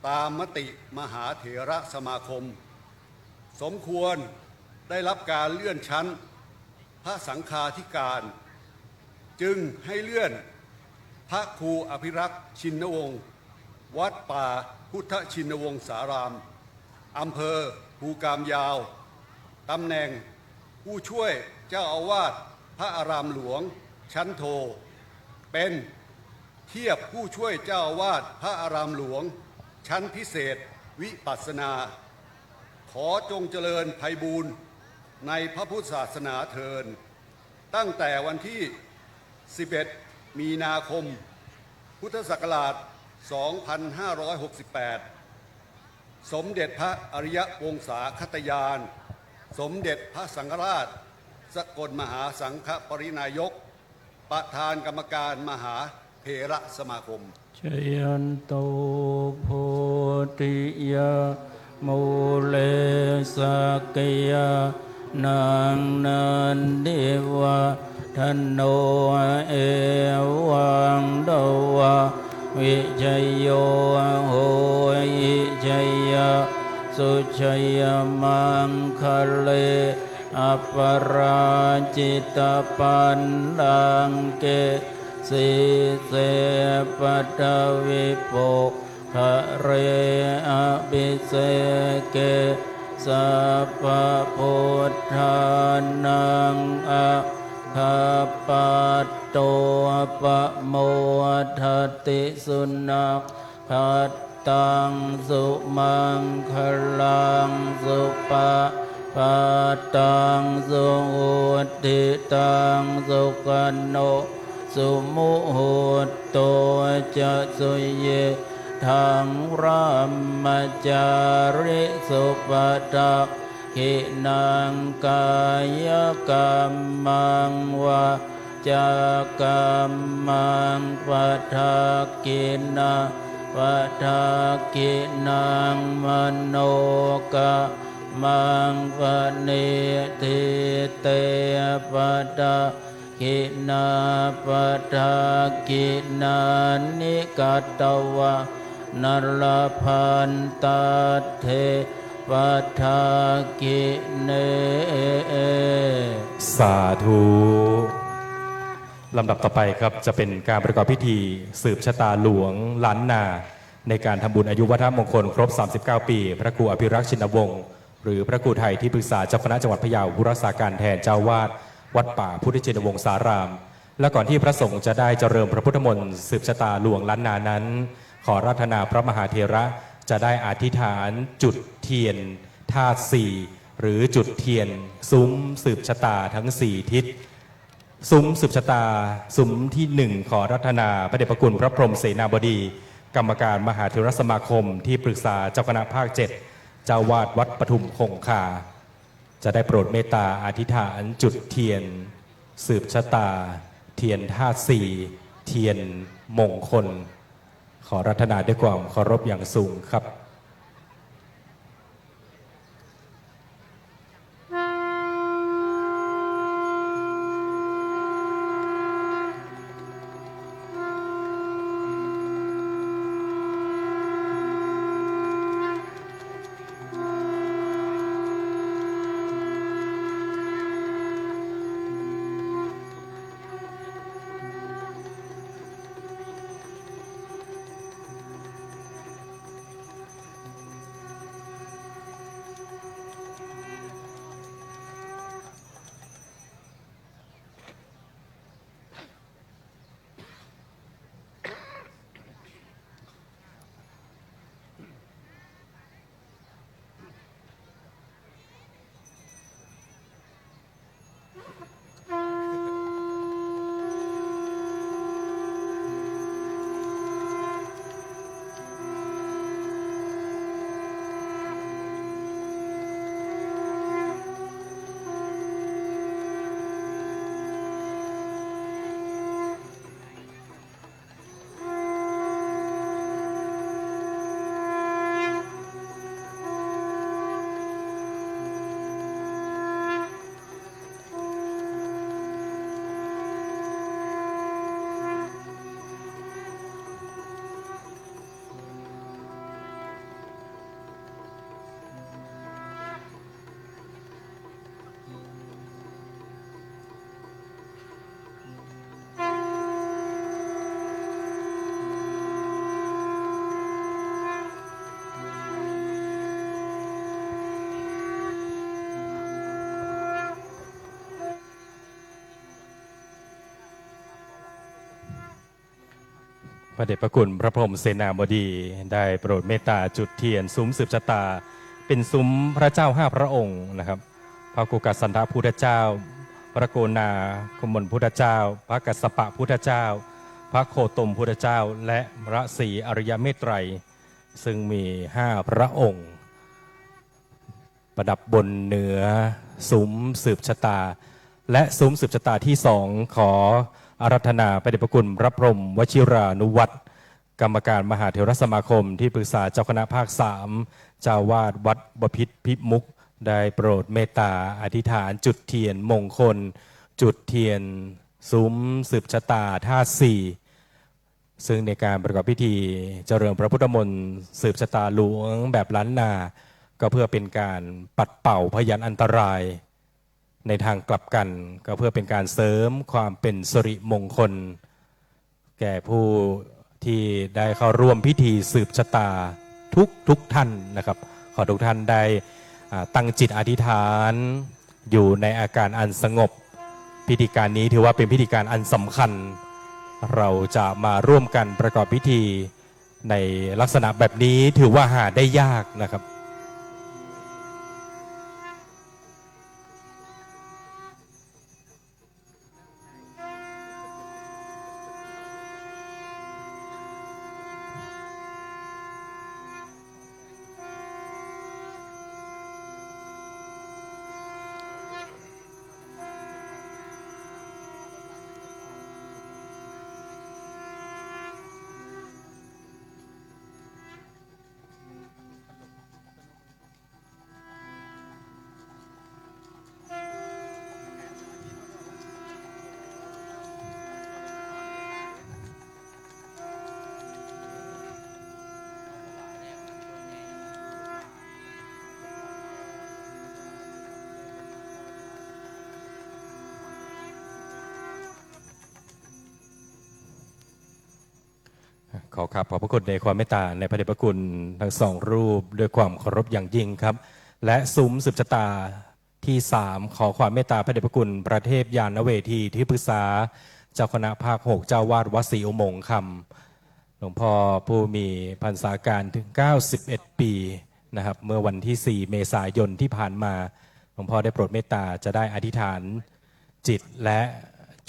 ตามมติมหาเถรสมาคม สมควรได้รับการเลื่อนชั้นพระสังฆาธิการ จึงให้เลื่อนพระครูอภิรักษ์ชินวงศ์ วัดป่าพุทธชินวงศาราม อำเภอภูกามยาว ตำแหน่งผู้ช่วยเจ้าอาวาสพระอารามหลวงชั้นโท เป็นเทียบผู้ช่วยเจ้าอาวาสพระอารามหลวงชั้นพิเศษวิปัสสนา ขอจงเจริญไพบูรณ์ในพระพุทธศาสนาเทอญ ตั้งแต่วันที่ สิบเอ็ด มีนาคม พุทธศักราช สองพันห้าร้อยหกสิบแปด สมเด็จพระอริยวงศาคตญาณ สมเด็จพระสังฆราช สกลมหาสังฆปริณายก ประธานกรรมการมหาเถรสมาคม Jayanto bodhiyā mūle sakyānaṃ nandivaḍ- dhano, evaṃ tvaṃ vijayo hohi jayassu jayamaṅgale, aparājitapallaṅke sīse paṭhavipokkhare abhiseke sabbabuddhānaṃ aggappatto pamodati. Sunakkhattaṃ sumaṅgalaṃ supabhātaṃ suhuṭṭhitaṃ sukhaṇo sumuhutto ca suyiṭṭhaṃ brahmacārisu. Padakkhiṇaṃ kāyakammaṃ vācākammaṃ padakkhiṇaṃ padakkhiṇaṃ manokammaṃ paṇidhī te padak khiṇā. Padakkhiṇāni katvāna labhantatthe padakkhiṇe. สาธุ ลำดับต่อไปครับ จะเป็นการประกอบพิธีสืบชะตาหลวงล้านนา ในการทำบุญอายุวัฒนมงคลครบ สามสิบเก้า ปี พระครูอภิรักษ์ชินวงศ์ หรือพระครูไทย ที่ปรึกษาเจ้าคณะจังหวัดพะเยา ผู้รักษาการแทนเจ้าอาวาสวัดป่าพุทธชินวงศาราม และก่อนที่พระสงฆ์จะได้เจริญพระพุทธมนต์สืบชะตาหลวงล้านนานั้น ขออาราธนาพระมหาเถระจะได้อธิษฐานจุดเทียนธาตุสี่ หรือจุดเทียนซุ้มสืบชะตาทั้งสี่ทิศ ซุ้มสืบชะตา ซุ้มที่หนึ่ง ขออาราธนาพระเดชพระคุณพระพรหมเสนาบดี กรรมการมหาเถรสมาคม ที่ปรึกษาเจ้าคณะภาคเจ็ด เจ้าอาวาสวัดปทุมคงคา จะได้โปรดเมตตาอธิษฐานจุดเทียนสืบชะตา เทียนธาตุสี่ เทียนมงคล ขออาราธนาด้วยความเคารพอย่างสูงครับ พระเดชพระคุณพระพรหมเสนาบดีได้โปรดเมตตาจุดเทียนซุ้มสืบชะตา เป็นซุ้มพระเจ้าห้าพระองค์นะครับ พระโกกาสันทะพุทธเจ้า พระโกนาคมลพุทธเจ้า พระกัสสปะพุทธเจ้า พระโคตมพุทธเจ้า และพระศรีอริยเมตไตรย ซึ่งมีห้าพระองค์ ประดับบนเนื้อซุ้มสืบชะตา และซุ้มสืบชะตาที่สอง ขออาราธนาพระเดชพระคุณพระพรหมวชิรานุวัตร กรรมการมหาเถรสมาคม ที่ปรึกษาเจ้าคณะภาคสาม เจ้าวาดวัดบพิตรพิมุข ได้โปรดเมตตาอธิษฐานจุดเทียนมงคล จุดเทียนซุ้มสืบชะตาธาตุสี่ ซึ่งในการประกอบพิธีเจริญพระพุทธมนต์สืบชะตาหลวงแบบล้านนา ก็เพื่อเป็นการปัดเป่าพยันอันตราย ในทางกลับกัน ก็เพื่อเป็นการเสริมความเป็นสิริมงคล แก่ผู้ที่ได้เข้าร่วมพิธีสืบชะตาทุกทุกท่านนะครับ ขอทุกท่านได้ อ่า ตั้งจิตอธิษฐานอยู่ในอาการอันสงบ พิธีการนี้ถือว่าเป็นพิธีการอันสำคัญ เราจะมาร่วมกันประกอบพิธีในลักษณะแบบนี้ถือว่าหาได้ยากนะครับ ขอกราบขอบพระคุณในความเมตตาในพระเดชพระคุณทั้งสองรูปด้วยความเคารพอย่างยิ่งครับ และซุ้มสืบชะตาที่สาม ขอความเมตตาพระเดชพระคุณพระเทพยานเวที ที่ปรึกษาเจ้าคณะภาคหก เจ้าวาดวัดศรีอุโมงค์คำ หลวงพ่อผู้มีพรรษาการถึงเก้าสิบเอ็ดปีนะครับ เมื่อวันที่สี่ เมษายนที่ผ่านมา หลวงพ่อได้โปรดเมตตาจะได้อธิษฐานจิตและ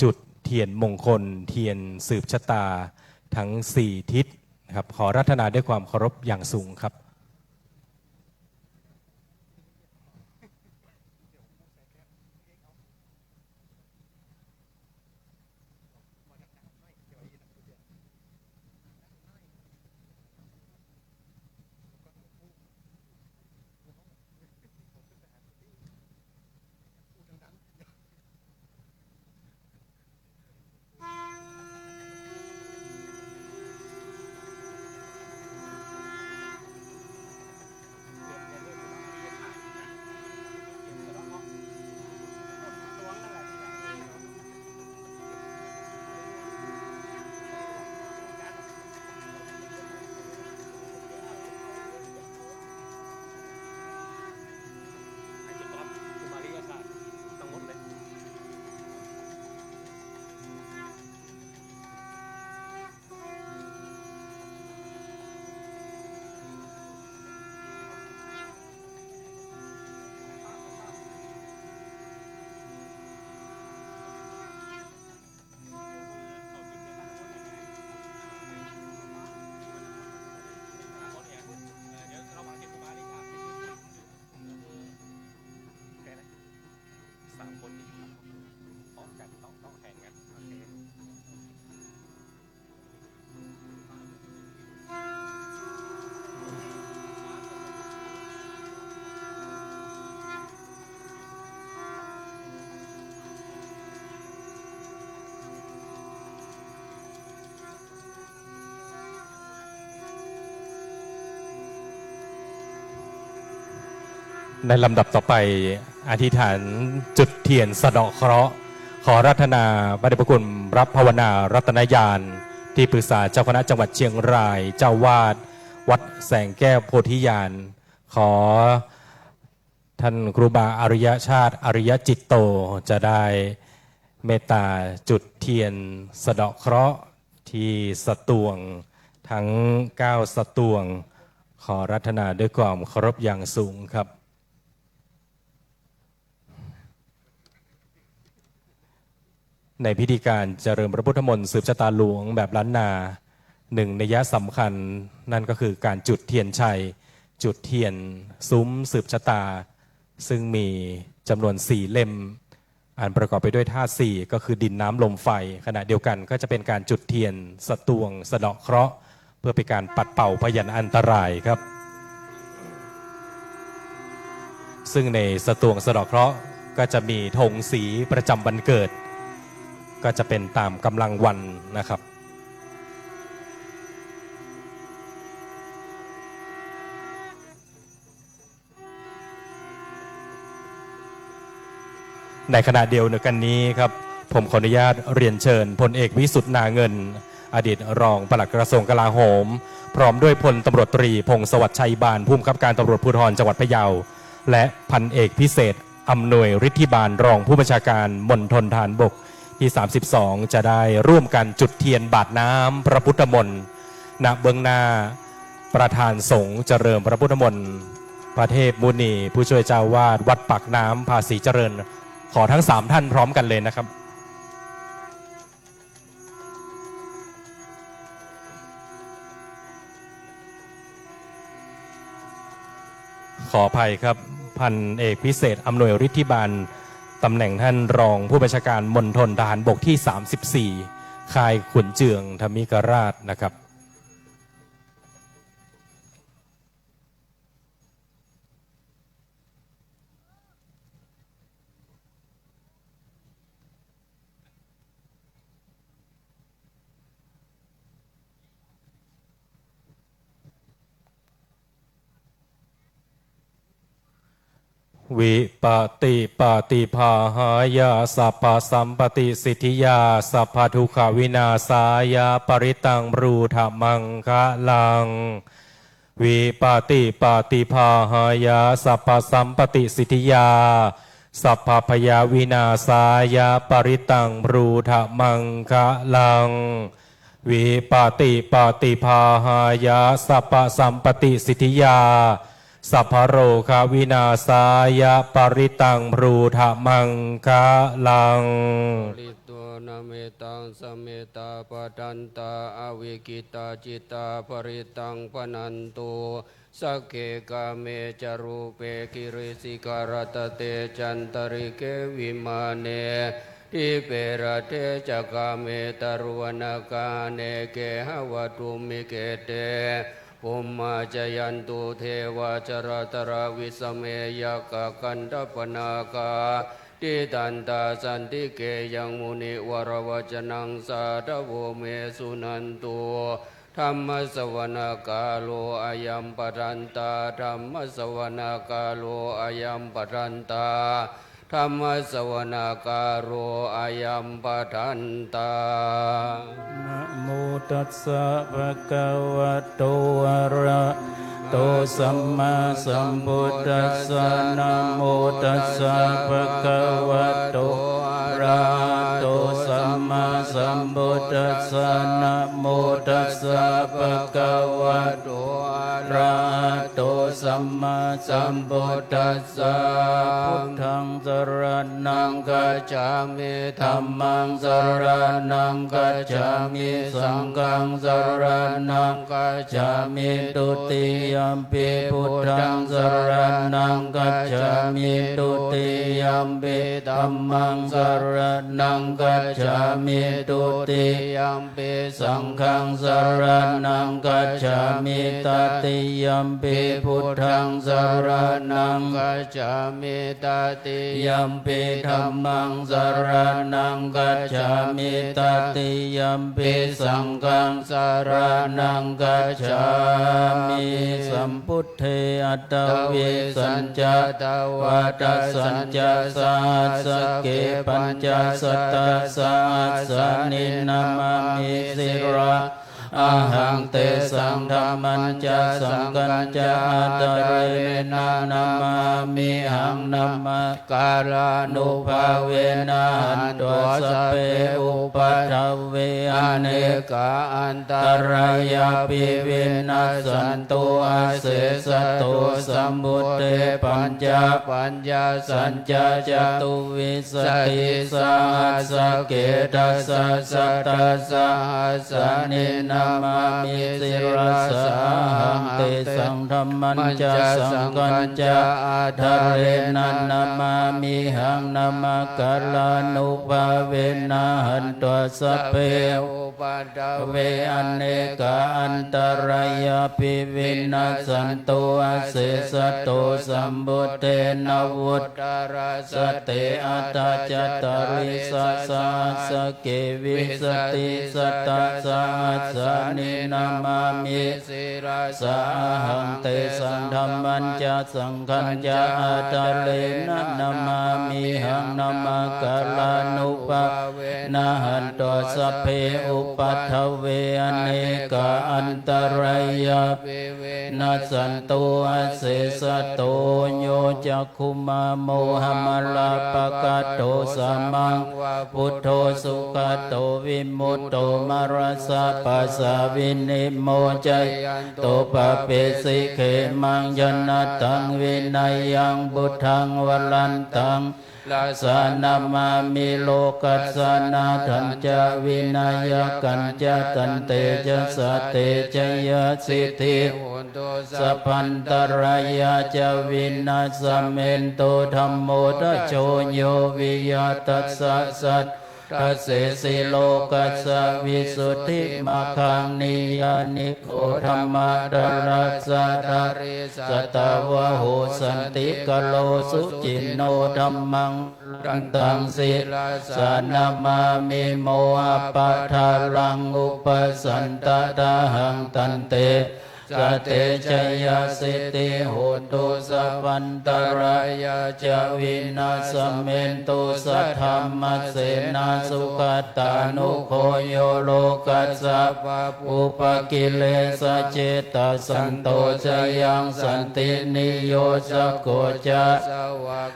จุดเทียนมงคล เทียนสืบชะตาทั้งสี่ทิศนะครับ ขออาราธนาด้วยความเคารพอย่างสูงครับในลำดับต่อไป อธิษฐานจุดเทียนสะเดาะเคราะห์ ขออาราธนาพระเดชพระคุณพระภาวนารัตนญาณ ที่ปรึกษาเจ้าคณะจังหวัดเชียงราย เจ้าวาดวัดแสงแก้วโพธิญาณ ขอท่านครูบาอริยชาติ อริยจิตโต จะได้เมตตาจุดเทียนสะเดาะเคราะห์ ที่สตวงทั้งเก้าสตวง ขออาราธนาด้วยความเคารพอย่างสูงครับ ในพิธีการเจริญพระพุทธมนต์สืบชะตาหลวงแบบล้านนา หนึ่งนัยยะสำคัญ นั่นก็คือการจุดเทียนชัย จุดเทียนซุ้มสืบชะตา ซึ่งมีจำนวนสี่เล่ม อันประกอบไปด้วยธาตุสี่ ก็คือดินน้ำลมไฟ ขณะเดียวกันก็จะเป็นการจุดเทียนสตวงสะเดาะเคราะห์ เพื่อเป็นการปัดเป่าพยันอันตรายครับ ซึ่งในสตวงสะเดาะเคราะห์ก็จะมีธงสีประจำวันเกิด ก็จะเป็นตามกำลังวันนะครับ ในขณะเดียวกันนี้ครับ ผมขออนุญาตเรียนเชิญพลเอกวิสุทธิ์ นาเงิน อดีตรองปลัดกระทรวงกลาโหม พร้อมด้วยพลตำรวจตรี พงศวัชชัย บาน ผู้บังคับการตำรวจภูธรจังหวัดพะเยา และพันเอกพิเศษ อำนวยฤทธิบาล รองผู้บัญชาการมณฑลทหารบกที่ สามสิบสอง จะได้ร่วมกันจุดเทียนบาตรน้ำพระพุทธมนต์ ณ เบื้องหน้าประธานสงฆ์เจริญพระพุทธมนต์ พระเทพมุนี ผู้ช่วยเจ้าวาดวัดปากน้ำภาษีเจริญ ขอทั้งสามท่านพร้อมกันเลยนะครับ ขออภัยครับ พันเอกพิเศษ อำนวยฤทธิบาล ตำแหน่งท่านรองผู้บัญชาการมณฑลทหารบกที่ สามสิบสี่ ค่ายขุนเจืองธรรมิกราชนะครับ Vipattipaṭibāhāya sabbasampattisiddhiyā sabbadukkhavināsāya parittaṃ brūtha maṅgalaṃ. Vipattipaṭibāhāya sabbasampattisiddhiyā sabbabhayavināsāya parittaṃ brūtha maṅgalaṃ. Vipattipaṭibāhāya sabbasampattisiddhiyā sabbarogavināsāya parittaṃ brūtha maṅgalaṃ. Parittaṃ bhaṇantu, sagge kāme ca rūpe girisikharataṭe cantalikkhe vimāne, dīpe raṭṭhe ca gāme taruvanagahane gehavatthumhi khette, bhummā cāyantu devā jalathalavisame yakkhagandhabbanāgā, tiṭṭhantā santike yaṃ munivaravacanaṃ sādhavo me suṇantu. Dhammassavanakālo ayam bhadantā. Dhammassavanakālo ayam bhadantā. Dhammassavanakālo ayam bhadantā. Namo tassa bhagavato arahato sammāsambuddhassa. Namo tassa bhagavato arahato sammāsambuddhassa. Namo tassa bhagavato arahato sammāsambuddhassa. Buddhaṃ saraṇaṃ gacchāmi. Dhammaṃ saraṇaṃ gacchāmi. Saṅghaṃ saraṇaṃ gacchāmi. Dutiyampi buddhaṃ saraṇaṃ gacchāmi. Dutiyampi dhammaṃ saraṇaṃ gacchāmi. Dutiyampi saṅghaṃ saraṇaṃ gacchāmi. Tatiyampi buddhaṃ saraṇaṃ gacchāmi. Tatiyampi dhammaṃ saraṇaṃ gacchāmi. Tatiyampi saṅghaṃ saraṇaṃ gacchāmi. Sambuddhe aṭṭhavīsañca dvādasañca sahassake pañcasatasahassāni namāmi sīla ahaṃ tesaṃ dhammañca saṅghañca ādarena namāmihaṃ. Namakārānubhāvena hantvā sabbe upaddave anekā antarāyāpi vinassantu asesato. Sambuddhe pañcapaññāsañca catuvīsatisahassake dasasatasahassāni namāmi sirasā ahaṃ. Tesaṃ dhammañca saṅghañca ādarena namāmihaṃ. Namakārānubhāvena hantvā sabbe upaddave anekā antarāyāpi vinassantu asesato. Sambuddhe navuttarasate aṭṭhacattāḷīsasahassake vīsatisatasahassāni namāmi sirasā ahaṃ. Tesaṃ dhammañca saṅghañca ādarena namāmihaṃ. Namakārānubhāvena hantvā sabbe upaddave anekā antarāyāpi vinassantu asesato. Yo cakkhumā mohamalāpakaṭṭho sāmaṃ va buddho sugato vimutto mārassa pāsā vinimocayanto pāpesi khemaṃ. Janataṃ vinayaṃ buddhaṃ varantaṃ sirasā namāmi lokassa nāthañca vināyakañca. Tantejasā te jayasiddhi hotu sabbantarāyā ca vināsamentu. Dhammo dhajo yo viya tassa satthu dassesi lokassa visuddhimaggaṃ. Niyyāniko dhammadharassa dhārī satavaho santikaro suciṇṇo. Dhammaṃ varantaṃ sirasā namāmi mohappadālaṃ upasantadāhaṃ. Tantejasā te jayasiddhi hotu sabbantarāyā ca vināsamentu. Saddhammasenā sugatānugo yo lokassa pāpūpakilesajetā santo sayaṃ santiniyojako ca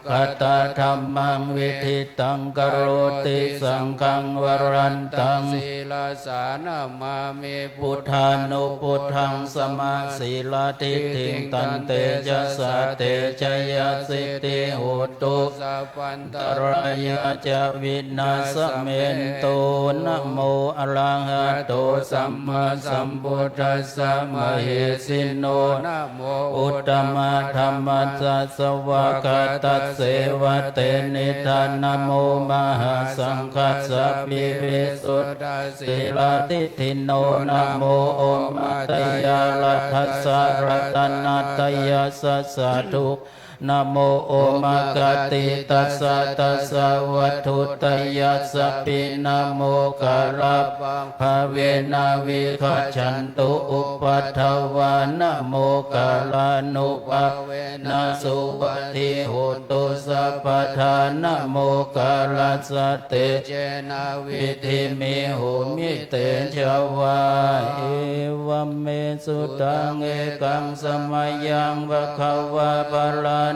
svākkhātadhammaṃ viditaṃ karoti saṅghaṃ varantaṃ sirasā namāmi buddhānubuddhaṃ samasīladiṭṭhiṃ. Tantejasā te jayasiddhi hotu sabbantarāyā ca vināsamentu. Namo arahato sammāsambuddhassa mahesino. Namo uttamadhammassa svākkhātasseva tenidha. Namo mahāsaṅghassāpi visuddhasīladiṭṭhino. Namo omātyāraddhassa ratanattayassa sādhu. Namo omakātītassa tassa vatthuttayassapi. Namokārappabhāvena vigacchantu upaddavā. Namokārānubhāvena suvatthi hotu sabbadā. Namokārassa tejena vidhimhi homi tejavā. Evaṃ me sutaṃ. Ekaṃ samayaṃ bhagavā bārāṇasiyaṃ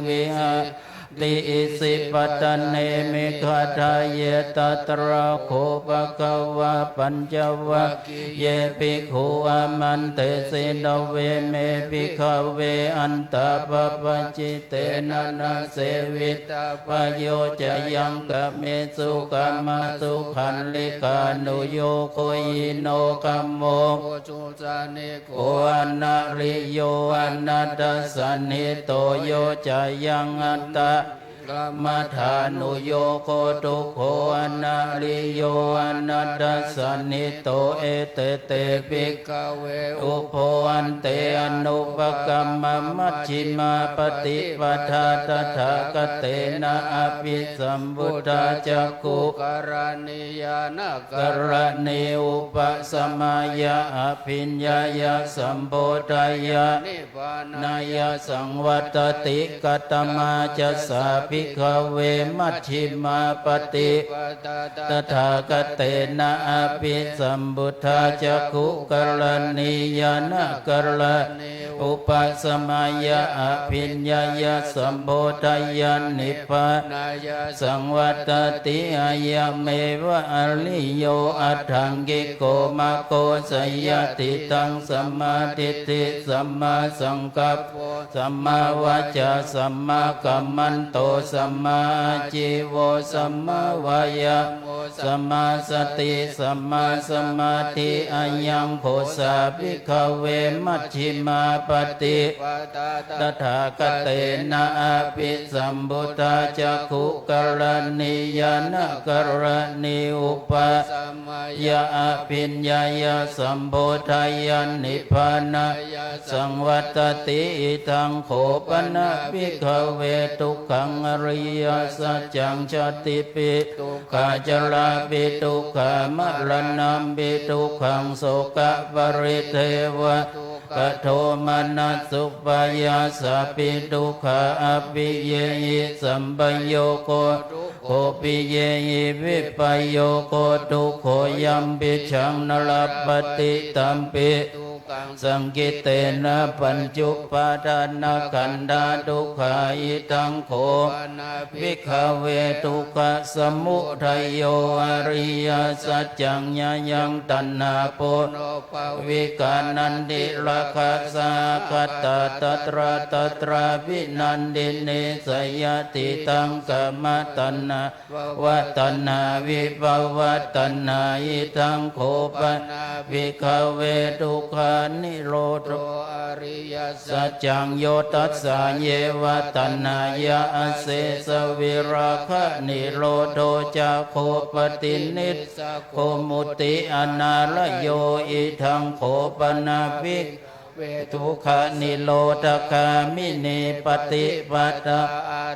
viharati isipatane migadāye. Tatra kho bhagavā pañcavag giye bhikkhū āmantesi. Dveme, bhikkhave, antā pabbajitena na sevitabbayo cayaṃ kāmesu kāmasukhallikānuyogo hīno gammo pocusaniko anariyo anatthasañhito. Yo cayaṃ attakilamathānuyogo dukkho anariyo anatthasañhito. Ete te, bhikkhave, ubho ante anupagamma majjhimā paṭipadā tathāgatena abhisambuddhā cakkhukaraṇī ñāṇakaraṇī upasamāya abhiññāya sambodhāya nibbānāya saṃvattati. Katamā ca sā, bhikkhave majjhimā paṭipadā tathāgatena abhisambuddhā cakkhukaraṇī ñāṇakaraṇī upasamāya abhiññāya sambodhāya nibbānāya saṃvattati. Ayameva ariyo aṭṭhaṅgiko maggo, seyyathīdaṃ: sammādiṭṭhi sammāsaṅkappo sammāvācā sammākammanto sammāājīvo sammāvāyāmo sammāsati sammāsamādhi. Ayaṃ kho sā bhikkhave majjhimā paṭipadā tathāgatena abhisambuddhā cakkhukaraṇī ñāṇakaraṇī upasamāya abhiññāya sambodhāya nibbānāya saṃvattati. Idaṃ kho pana bhikkhave dukkhaṃ ariyasaccaṃ: jātipi dukkhā jarāpi dukkhā maraṇampi dukkhaṃ sokaparidevadukkhadomanassupāyāsāpi dukkhā appiyehi sampayogo dukkho piyehi vippayogo dukkho yampicchaṃ na labhati tampi dukkhaṃ saṅkhittena pañcupādānakkhandhā dukkhā. Idaṃ kho pana bhikkhave dukkhasamudayo ariyasaccaṃ: yāyaṃ taṇhā ponobbhavikā nandirāgasahagatā tatra tatrābhinandinī seyyathīdaṃ: kāmataṇhā bhavataṇhā vibhavataṇhā. Idaṃ kho pana bhikkhave dukkhanirodho ariyasaccaṃ: yo tassāyeva taṇhāya asesavirāganirodho cāgo paṭinissaggo mutti anālayo. Idaṃ kho pana bhik ve dukkhanirodhagāminī paṭipadā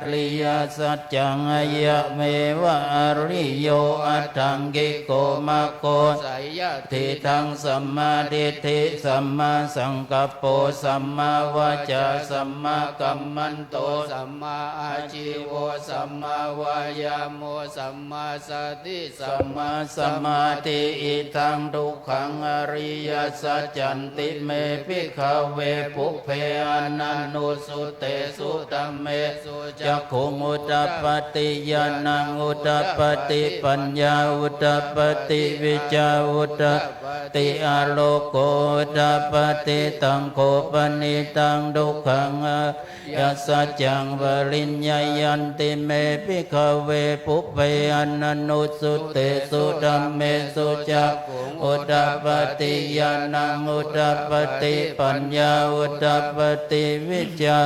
ariyasaccaṃ: ayameva ariyo aṭṭhaṅgiko maggo, seyyathīdaṃ: sammādiṭṭhi sammāsaṅkappo sammāvācā sammākammanto sammāājīvo sammāvāyāmo sammāsati sammāsamādhi. Idaṃ dukkhaṃ ariyasaccanti me bhikkhave pubbe ananussutesu dhammesu cakkhuṃ udapādi ñāṇaṃ udapādi paññā udapādi vijjā udapādi āloko udapādi. Taṃ kho panidaṃ dukkhaṃ ariyasaccaṃ pariññeyyanti me bhikkhave pubbe ananussutesu dhammesu cakkhuṃ udapādi ñāṇaṃ udapādi paññā udapādi vijjā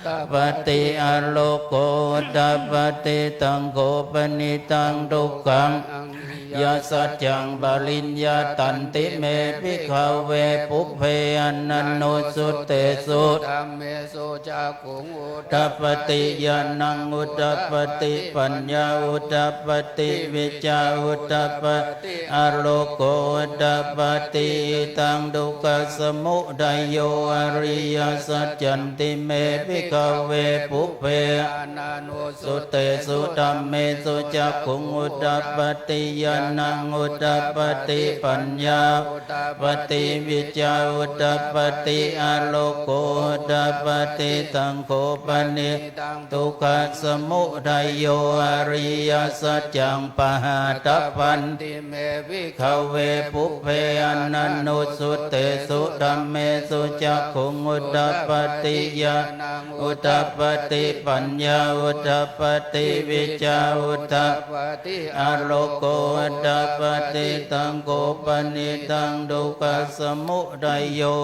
udapādi āloko udapādi. Taṃ kho panidaṃ dukkhaṃ ariyasaccaṃ pariññātanti me bhikkhave pubbe ananussutesu dhammesu cakkhuṃ udapādi ñāṇaṃ udapādi paññā udapādi vijjā udapādi āloko udapādi. Idaṃ dukkhasamudayo ariyasaccanti me bhikkhave pubbe ananussutesu dhammesu cakkhuṃ udapādi ñāṇaṃ udapādi paññā udapādi vijjā udapādi āloko udapādi. Taṃ kho pani dukkhasamudayo ariyasaccaṃ pahātabbanti me bhikkhave pubbe ananussutesu dhammesu cakkhuṃ udapādi ñāṇaṃ udapādi paññā udapādi vijjā udapādi āloko udapādi. Taṃ kho panidaṃ dukkhasamudayo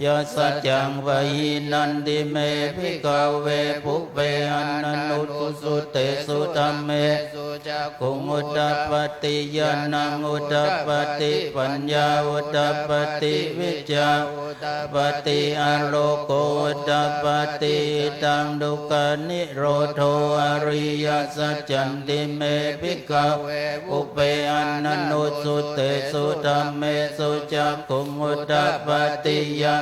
ariyasaccaṃ pahīnanti me bhikkhave pubbe ananussutesu dhammesu cakkhuṃ udapādi ñāṇaṃ udapādi paññā udapādi vijjā udapādi āloko udapādi. Idaṃ dukkhanirodho ariyasaccanti me bhikkhave pubbe ananussutesu dhammesu cakkhuṃ udapādi ñā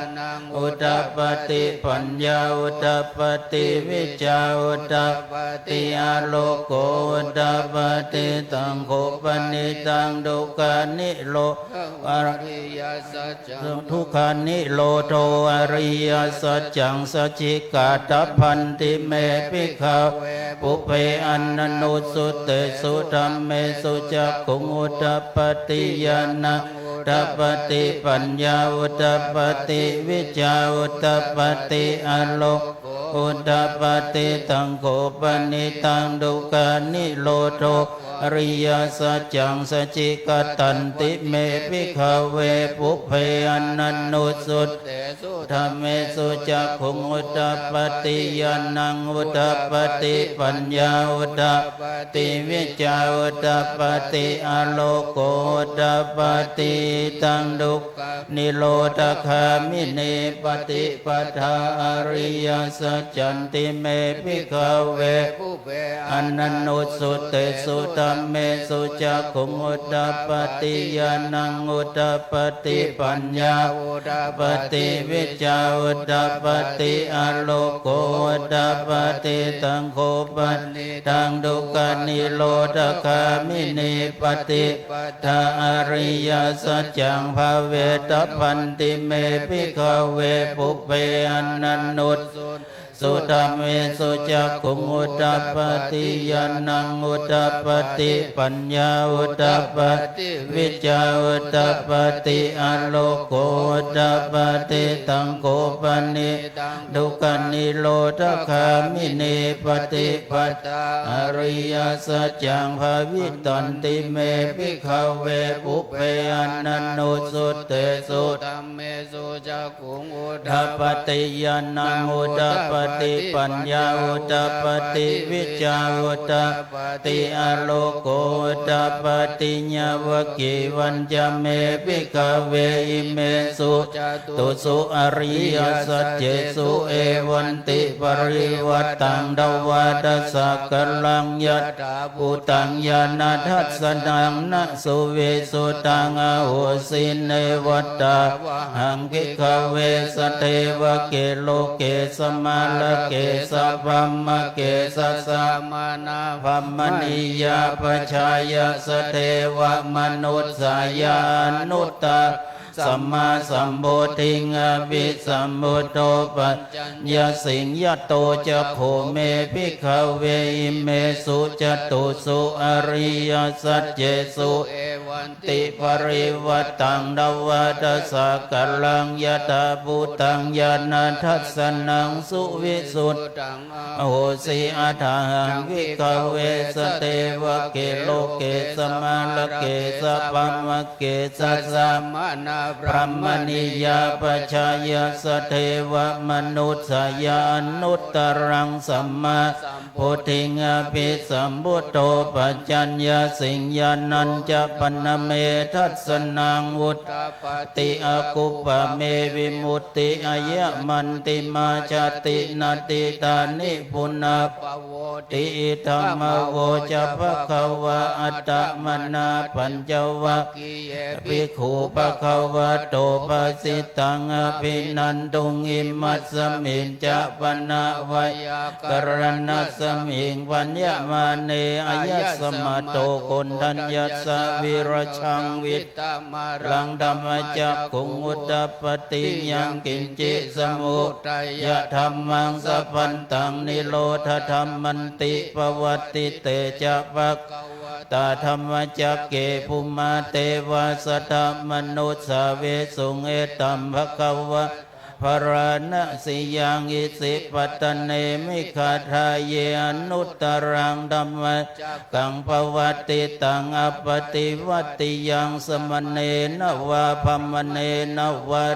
udapati, paññā udapati, vijjā udapati, āloko udapati. Taṃ kho panidaṃ dukkhanirodho ariyasaccaṃ, dukkhanirodho ariyasaccaṃ sacchikātabbanti me bhikkhave pubbe ananussutesu dhammesu cakkhuṃ udapati, ñāṇaṃ udapati, paññā udapati, vijjā udapati, āloko udapati. Taṃ kho panidaṃ dukkhanirodho ariyasaccaṃ sacchikatanti me bhikkhave pubbe ananussutesu dhammesu cakkhuṃ udapati, ñāṇaṃ udapati, paññā udapati, vijjā udapati, āloko udapati. Taṃ dukkhanirodhagāminī paṭipadā ariyasaccanti me bhikkhave pubbe ananussutesu dhammesu cakkhuṃ udapati, ñāṇaṃ udapati, paññā udapati, vijjā udapati, āloko udapati. Taṃ kho panidaṃ dukkhanirodhagāminī paṭipadā ariyasaccaṃ bhāvetabbanti me bhikkhave pubbe ananussutesu dhammesu cakkhuṃ udapati, ñāṇaṃ udapati, paññā udapati, vijjā udapati, āloko udapati. Taṃ kho panidaṃ dukkhanirodhagāminī paṭipadā ariyasaccaṃ bhāvitanti me bhikkhave pubbe ananussutesu dhammesu cakkhuṃ udapati, ñāṇaṃ udapati, paññā udapati, vijjā udapati, āloko udapati. Yāvakīvañca me bhikkhave imesu catūsu ariyasaccesu evantiparivaṭṭaṃ dvādasākāraṃ yathābhūtaṃ ñāṇadassanaṃ na suvisuddhaṃ ahosi. Neva tāvāhaṃ bhikkhave sadevake loke samārake sabrahmake sassamaṇabrāhmaṇiyā pajāya sadevamanussāya anuttaraṃ sammāsambodhiṃ abhisambuddho paccaññāsiṃ. Yato ca kho me bhikkhave imesu catūsu ariyasaccesu evantiparivaṭṭaṃ dvādasākāraṃ yathābhūtaṃ ñāṇadassanaṃ suvisuddhaṃ ahosi. Athāhaṃ bhikkhave sadevake loke samārake sabrahmake sassamaṇabrāhmaṇiyā pajāya sadevamanussāya anuttaraṃ sammāsambodhiṃ abhisambuddho paccaññāsiṃ. Yānañca pana me dassanaṃ udapatti akuppā me vimutti ayamantimā jāti natthidāni punabbhavoti. Idamavoca bhagavā. Attamanā pañcavag giye bhikkhū bhagavato bhāsitaṃ abhinanduṃ. Imasmiñca pana veyyākaraṇasmiṃ bhaññamāne āyasmato Koṇḍaññassa virajaṃ vītamalaṃ dhammacakkhuṃ udapatti. Yaṅkiñci samudayadhammaṃ sabbantaṃ nirodhadhammanti. Pavattite ca bhagava tā dhammacakke bhummā devā saddamanussāvesuṃ. Etambhagavatā bārāṇasiyaṃ isipatane migadāye anuttaraṃ dhammacakkaṃ pavattitaṃ appaṭivattiyaṃ samaṇena vā brāhmaṇena vā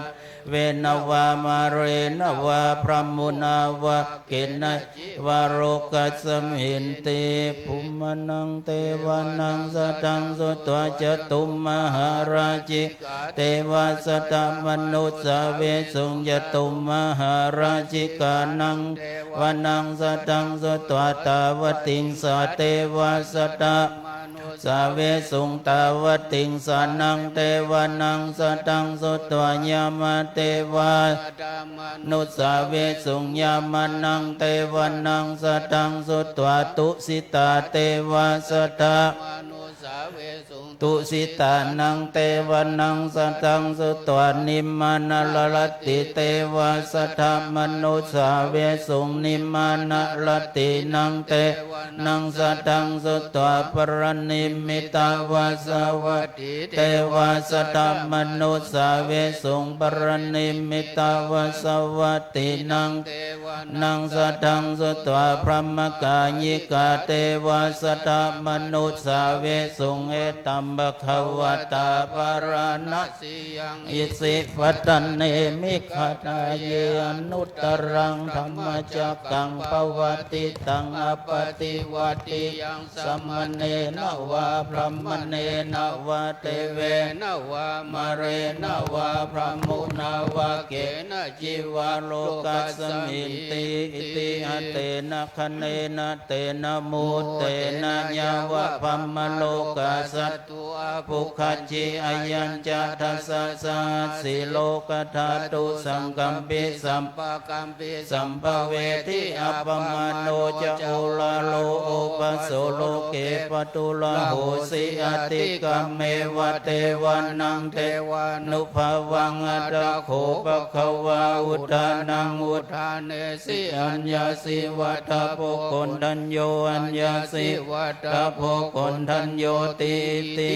devena vā mārena vā brahmunā vā kenaci vā lokasminti. Bhummānaṃ devānaṃ saddaṃ sutvā cātummahārājikā devā saddamanussāvesuṃ. Cātummahārājikānaṃ devānaṃ saddaṃ sutvā tāvatiṃsā devā saddamanussāvesuṃ. sāvesuṃ. Tāvatiṃsānaṃ devānaṃ saddaṃ sutvā yāmā devā saddamanussāvesuṃ. Yāmānaṃ devānaṃ saddaṃ sutvā tusitā devā saddamanussāvesuṃ. Tusitānaṃ devānaṃ saddaṃ sutvā nimmānaratī devā saddamanussāvesuṃ. Nimmānaratīnaṃ devānaṃ saddaṃ sutvā paranimmitavasavattī devā saddamanussāvesuṃ. Paranimmitavasavattīnaṃ devānaṃ saddaṃ sutvā brahmakāyikā devā saddamanussāvesuṃ. Etaṃ bhagavatā bārāṇasiyaṃ isipatane migadāye anuttaraṃ dhammacakkaṃ pavattitaṃ appaṭivattiyaṃ samaṇena vā brāhmaṇena vā devena vā mārena vā brahmunā vā kenaci vā lokasminti. Itiha tena khaṇena tena muhuttena yāva brahmalokā saddo abbhuggacchi. Ayañca dasasahassī lokadhātu saṅkampi sampakampi sampavedhi. Appamāṇo ca oḷāro obhāso loke pāturahosi atikkammeva devānaṃ devānubhāvaṃ. Atha kho bhagavā udānaṃ udānesi: Aññāsi vata bho koṇḍañño, aññāsi vata bho koṇḍaññoti. Iti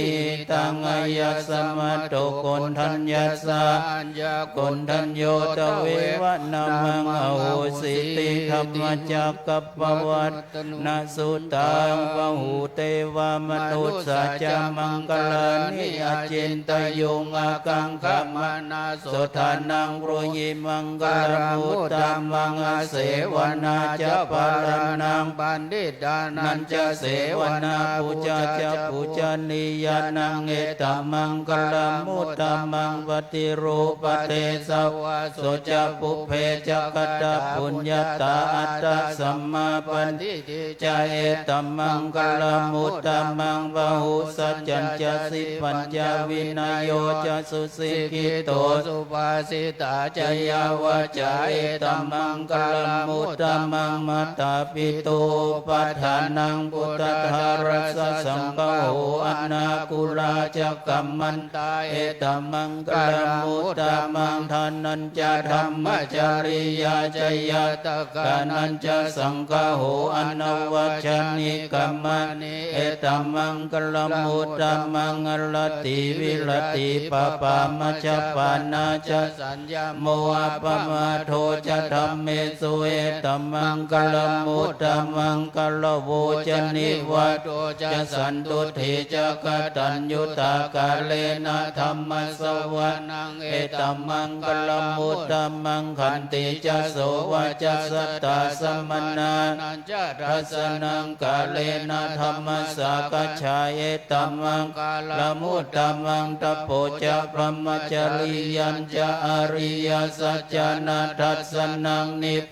hidaṃ āyasmato koṇḍaññassa aññākoṇḍañño tveva nāmaṃ ahosīti. Dhammacakkappavattana sutaṃ. Bahū devā manussā ca maṅgalāni acintayuṃ ākaṅkhamānā sotthānaṃ brūhi maṅgalamuttamaṃ. Asevanā ca bālānaṃ paṇḍitānañca sevanā pūjā ca pūjanīyānaṃ etammaṅgalamuttamaṃ. Paṭirūpadesavāso ca pubbe ca katapuññatā attasammāpaṇidhi ca etammaṅgalamuttamaṃ. Bāhusaccañca sippañca vinayo ca susikkhito subhāsitā ca yā vācā etammaṅgalamuttamaṃ. Mātāpituupaṭṭhānaṃ puttadārassa saṅgaho anākulā ca kammantā etammaṅgalamuttamaṃ. Dānañca dhammacariyā ca ñātakānañca saṅgaho anavajjāni kammāni etammaṅgalamuttamaṃ. Āratī viratī pāpā majjapānā ca saññamo appamādo ca dhammesu etammaṅgalamuttamaṃ. Gāravo ca nivāto ca santuṭṭhī ca kataññutā kālena dhammassavanaṃ etammaṅgalamuttamaṃ. Khantī ca sovacassatā samaṇānañca dassanaṃ kālena dhammasākacchā etammaṅgalamuttamaṃ. Tapo ca brahmacariyañca ariyasaccāna dassanaṃ nib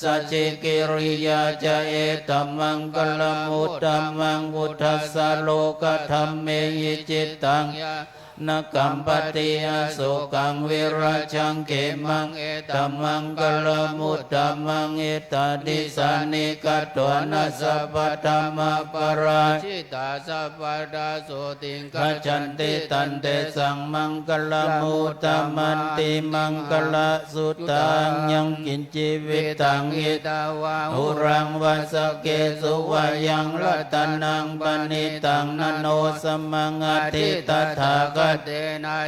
sacchikiriyā ca etammaṅgalamuttamaṃ. Phuṭṭhassa lokadhammehi cittaṃ yassa na kampati asokaṃ virajaṃ khemaṃ etammaṅgalamuttamaṃ. Etādisāni katvāna sabbatthamaparājitā sabbattha sotthiṃ gacchanti tantesaṃ maṅgalamuttamanti. Maṅgala sutaṃ. Yaṅkiñci vittaṃ idha vā huraṃ vā saggesu vā yaṃ ratanaṃ paṇītaṃ na no samaṃ atthi tathāgatena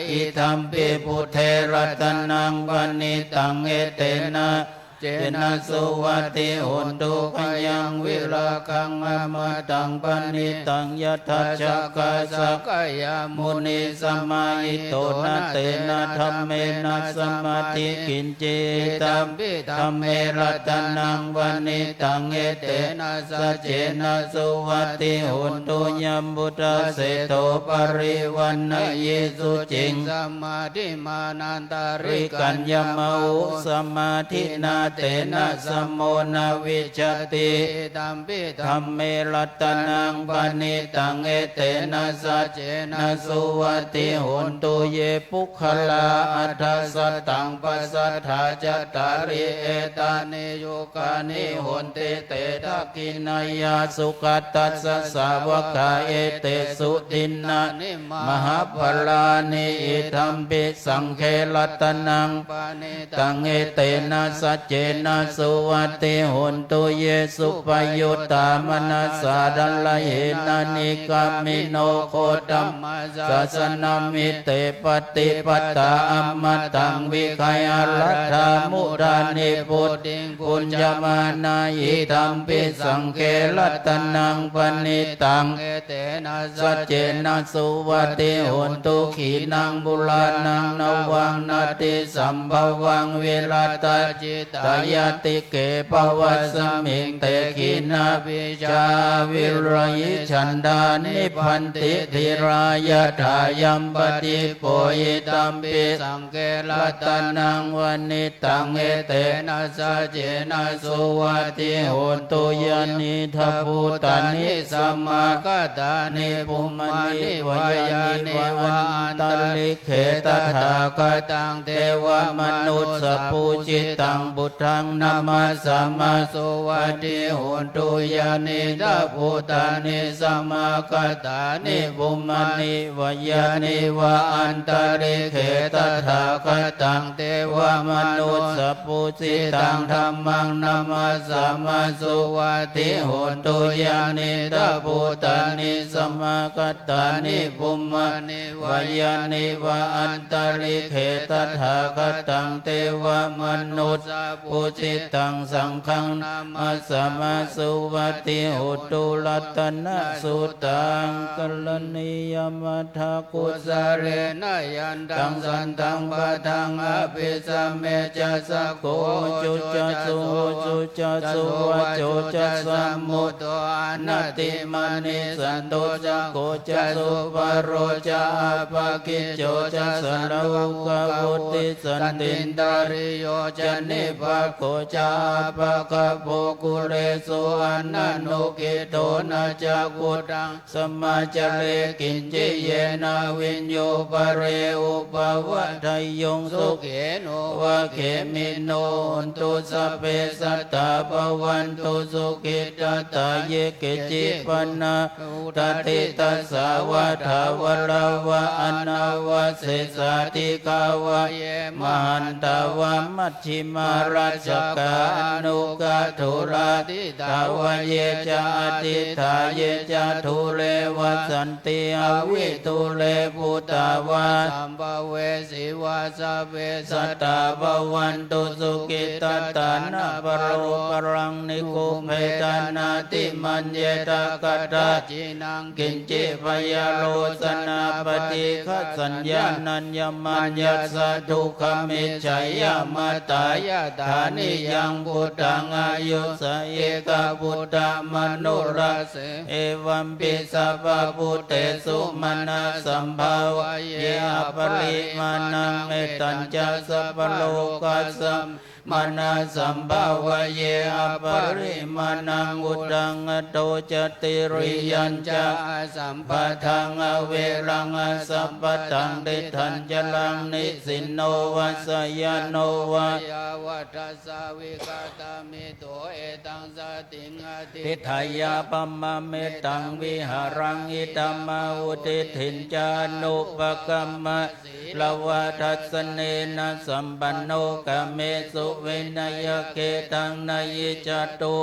idampi buddhe ratanaṃ paṇītaṃ etena saccena suvatthi hotu. Khayaṃ virāgaṃ amataṃ paṇītaṃ yadajjhagā sakya muni samāhito na tena dhammena samatthi kiñci idampi dhamme ratanaṃ paṇītaṃ etena saccena suvatthi hotu. Yambuddhaseṭṭho parivaṇṇayī suciṃ samādhimānantarikaññamāhu samādhinā tena samo na vijjati. Idampi dhamme ratanaṃ paṇītaṃ, etena saccena suvatthi hotu. Ye puggalā aṭṭha sataṃ pasatthā, cattāri etāni yugāni honti, te dakkhiṇeyyā sugatassa sāvakā, etesu dinnāni mahapphalāni. Idampi saṅghe ratanaṃ paṇītaṃ, etena saccena suvatthi hotu. Ye suppayuttā manasā daḷhena, nikkāmino gotamasāsanamhi, te pattipattā amataṃ vigayha, laddhā mudhā nibbutiṃ bhuñjamānā. Idampi saṅghe ratanaṃ paṇītaṃ, etena saccena suvatthi hotu. Khīṇaṃ purāṇaṃ navaṃ natthi sambhavaṃ, virattacittāyatike bhavasmiṃ, te khīṇabījā aviruḷhichandā, nibbanti dhīrā yathāyampadī po. Idampi saṅghe ratanaṃ paṇītaṃ, etena saccena suvatthi hotu. Yānīdha bhūtāni samāgatāni, bhummāni vā yāni va antalikkhe, tathāgataṃ devamanussapūjitaṃ, buddhaṃ namassāma suvatthi hotu. Yānīdha bhūtāni samāgatāni, bhummāni vā yāni va antalikkhe, tathāgataṃ devamanussapūjitaṃ, dhammaṃ namassāma suvatthi hotu. Yānīdha bhūtāni samāgatāni, bhummāni vā yāni va antalikkhe, tathāgataṃ devamanussapūjitaṃ, saṅghaṃ namassāma suvatthi hotu. Ratanasuttaṃ. Karaṇīyamattha kusalena, yantaṃ santaṃ padaṃ abhisamecca, sakko ujū ca suhujū ca, suvaco cassa mudu, anatimānī santussako ca, subharo ca appakicco ca, sallahukavutti, santindriyo ca, nipako ca appagabbho, kulesu ananugiddho, na ca khuddaṃ samācare kiñci, yena viññū pare upavadeyyuṃ. Sukhino vā khemino hontu, sabbe sattā bhavantu sukhitattā. Ye keci pāṇabhūtatthi, tasā vā thāvarā vā anavasesā, dīghā vā ye mahantā vā, maj jjhimā rassakā aṇukathūlā, diṭṭhā vā ye ca adiṭṭhā, ye ca dūre vasanti avidūre, bhūtā vā sambhavesī vā, sabbe sattā bhavantu sukhitattā. Na paro paraṃ nikubbetha, nātimaññetha katthaci naṃ kiñci, byārosanā paṭighasaññā, nāññamaññassa dukkhamiccheyya. Mātā yathā niyaṃ puttaṃ āyusā ekaputtamanurassati, evampi sabbabhūtesu mānasambhāvaye aparimāṇaṃ. Mettañca sabbalokasmiṃ mānasambhāvaye aparimāṇaṃ. Uddhaṃ adho ca tiriyañca asambādhaṃ averaṃ asapattaṃ. Tiṭṭhañcaraṃ nisinno vā sayāno vā yāvatassa vigatamiddho, etaṃ satiṃ adhiṭṭheyya, brahmametaṃ vihāraṃ idhamāhu. Diṭṭhiñca anupagamma sīlavā dassanena sampanno, kāmesu vineyya gedhaṃ, na hi jātu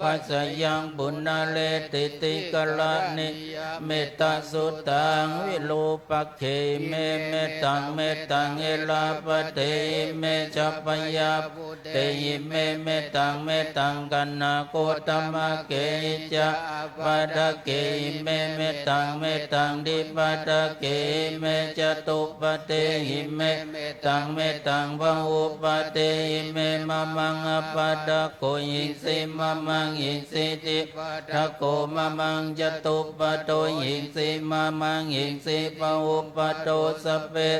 gabbhaseyyaṃ punaretīti. Karaṇīyamettasuttaṃ. Virūpakkhehi me mettaṃ, mettaṃ erāpathehi me ca, byā puttehi me mettaṃ, mettaṃ kaṇhāgotamakkehi ca, apādakehi me mettaṃ, mettaṃ dvipadakehi me, catuppadehi me mettaṃ, mettaṃ bahuppadehi me. Mamaṃ apādako hiṃsi, mamaṃ hiṃsi dvipadako, mamaṃ catuppado hiṃsi, mamaṃ hiṃsi bahuppado. Sabbe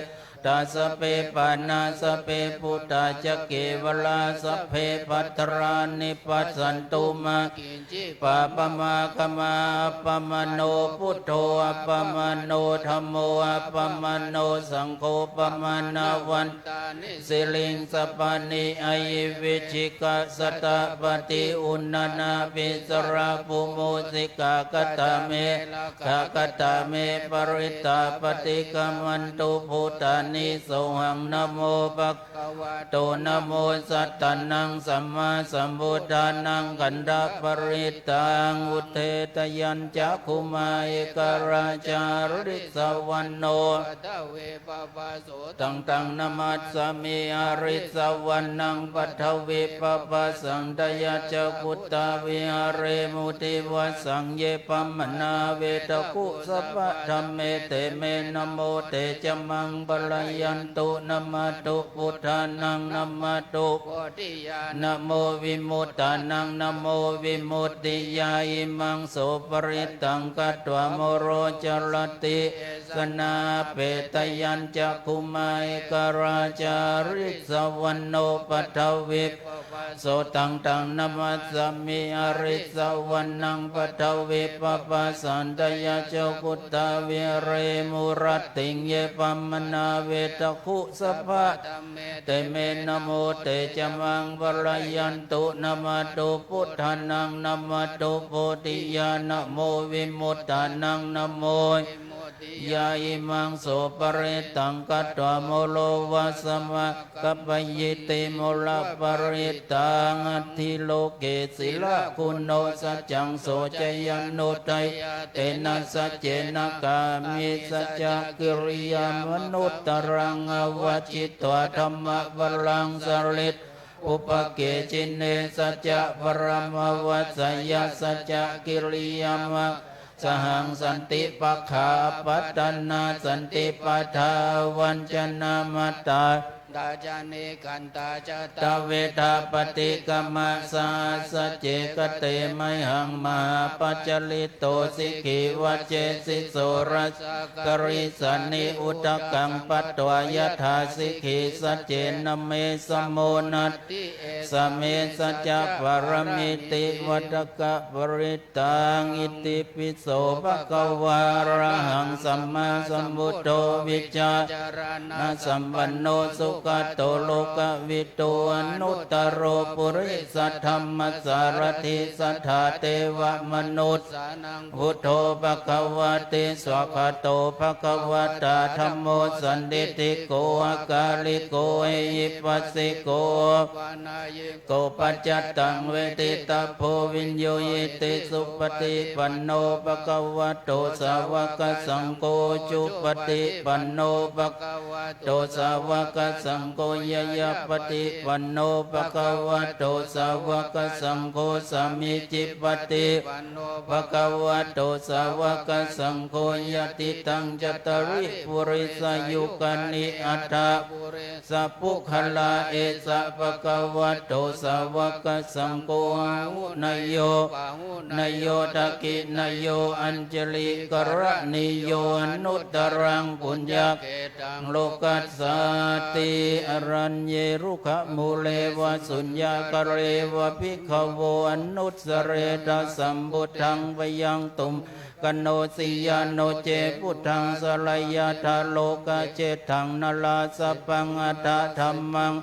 tā sabbe pāṇā sabbe bhūtā ca kevalā, sabbe bhadrāni passantu mā kiñci pāpam āgamā. Appamāṇo buddho, appamāṇo dhammo, appamāṇo saṅgho, pamāṇavantāni siriṃsapāni, ahi vicchikā satapadī uṇṇānābhī sarabū mūsikā. Katā me rakkhā, katā me parittā, paṭikkamantu bhūtāni. Sohaṃ namo bhagavato, namo sattannaṃ sammāsambuddhānaṃ. Khandhaparittaṃ. Udetayañcakkhumā ekarājā harissavaṇṇo paṭhavippabhāso, taṃ taṃ namassāmi harissavaṇṇaṃ paṭhavippabhāsaṃ. Tayajja guttā viharemu divassaṃ ye brāhmaṇā vedagu sabbadhamme, te me namo te ca maṃ pālayantu. Namatthu buddhānaṃ, namatthu bodhiyā, namo vimuttānaṃ, namo vimuttiyā. Imaṃ so parittaṃ katvā moro carati esanā. Apetayañcakkhumā ekarājā harissavaṇṇo paṭhavippabhāso, taṃ taṃ namassāmi harissavaṇṇaṃ paṭhavippabhāsaṃ. Tayajja guttā viharemu rattiṃ ye brāhmaṇā vedagu sabbadhamme, te me namo te ca maṃ pālayantu. Namatthu buddhānaṃ, namatthu bodhiyā, namo vimuttānaṃ, namo vimuttiyā. Imaṃ so parittaṃ katvā moro vāsamakappayīti moroparittāṃ. Atthi loke sīlaguṇo saccaṃ soceyyanuddayā, tena saccena kāmi saccakiriyamanuttaraṃ. Āvajjitvā dhammabalaṃ sārīputta pubbe ke jine saccabalamavassāya, saccakiriyamāgaccha sahaṃ. Santi pakkhā apattanā, santi pādā avañcanā, mātā ca nikkantā, jātaveda paṭikkama. Sahassa ce kate mayhaṃ, mahāpajjalito sikhī, vajjesi soḷasa karīsāni. Udakaṃ patvā yathā sikhī, saccena me samo natthi, esa me saccapāramīti. Vācakaparittaṃ. Itipi so bhagavā arahaṃ sammāsambuddho, vijjācaraṇasampanno sugato lokavidū, anuttaro purisadammasārathi satthā devamanussānaṃ buddho bhagavāti. Svākkhāto bhagavatā dhammo, sandiṭṭhiko akāliko ehipassiko opanayiko paccattaṃ veditabbo viññūhīti. Supaṭipanno bhagavato sāvakasaṅgho, ujupaṭipanno bhagavato sāvakasaṅgho, ñāyapaṭipanno bhagavato sāvakasaṅgho, sāmīcipaṭipanno bhagavato sāvakasaṅgho, yadidaṃ cattāri purisayugāni aṭṭha puri sapuggalā, esa bhagavato sāvakasaṅgho, āhuneyyo pāhuneyyo dakkhiṇeyyo añjalikaraṇīyo, anuttaraṃ puññakkhettaṃ lokassāti. Araññe rukkhamūle vā suññakare vā bhikkhavo anussarena sambuddhaṃ, bhayaṃ tum kanosi yā no ce buddhaṃ saraṇaṃ yathā, lokaccettaṃ nālāsabhaṃ atha dhammaṃ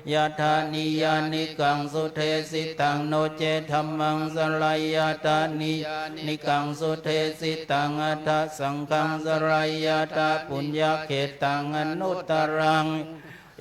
yathā niyyānikaṃ sudesitaṃ, no ce dhammaṃ saraṇaṃ yathā niyyānikaṃ sudesitaṃ, atha saṅghaṃ saraṇaṃ yathā puññakkhettaṃ anuttaraṃ.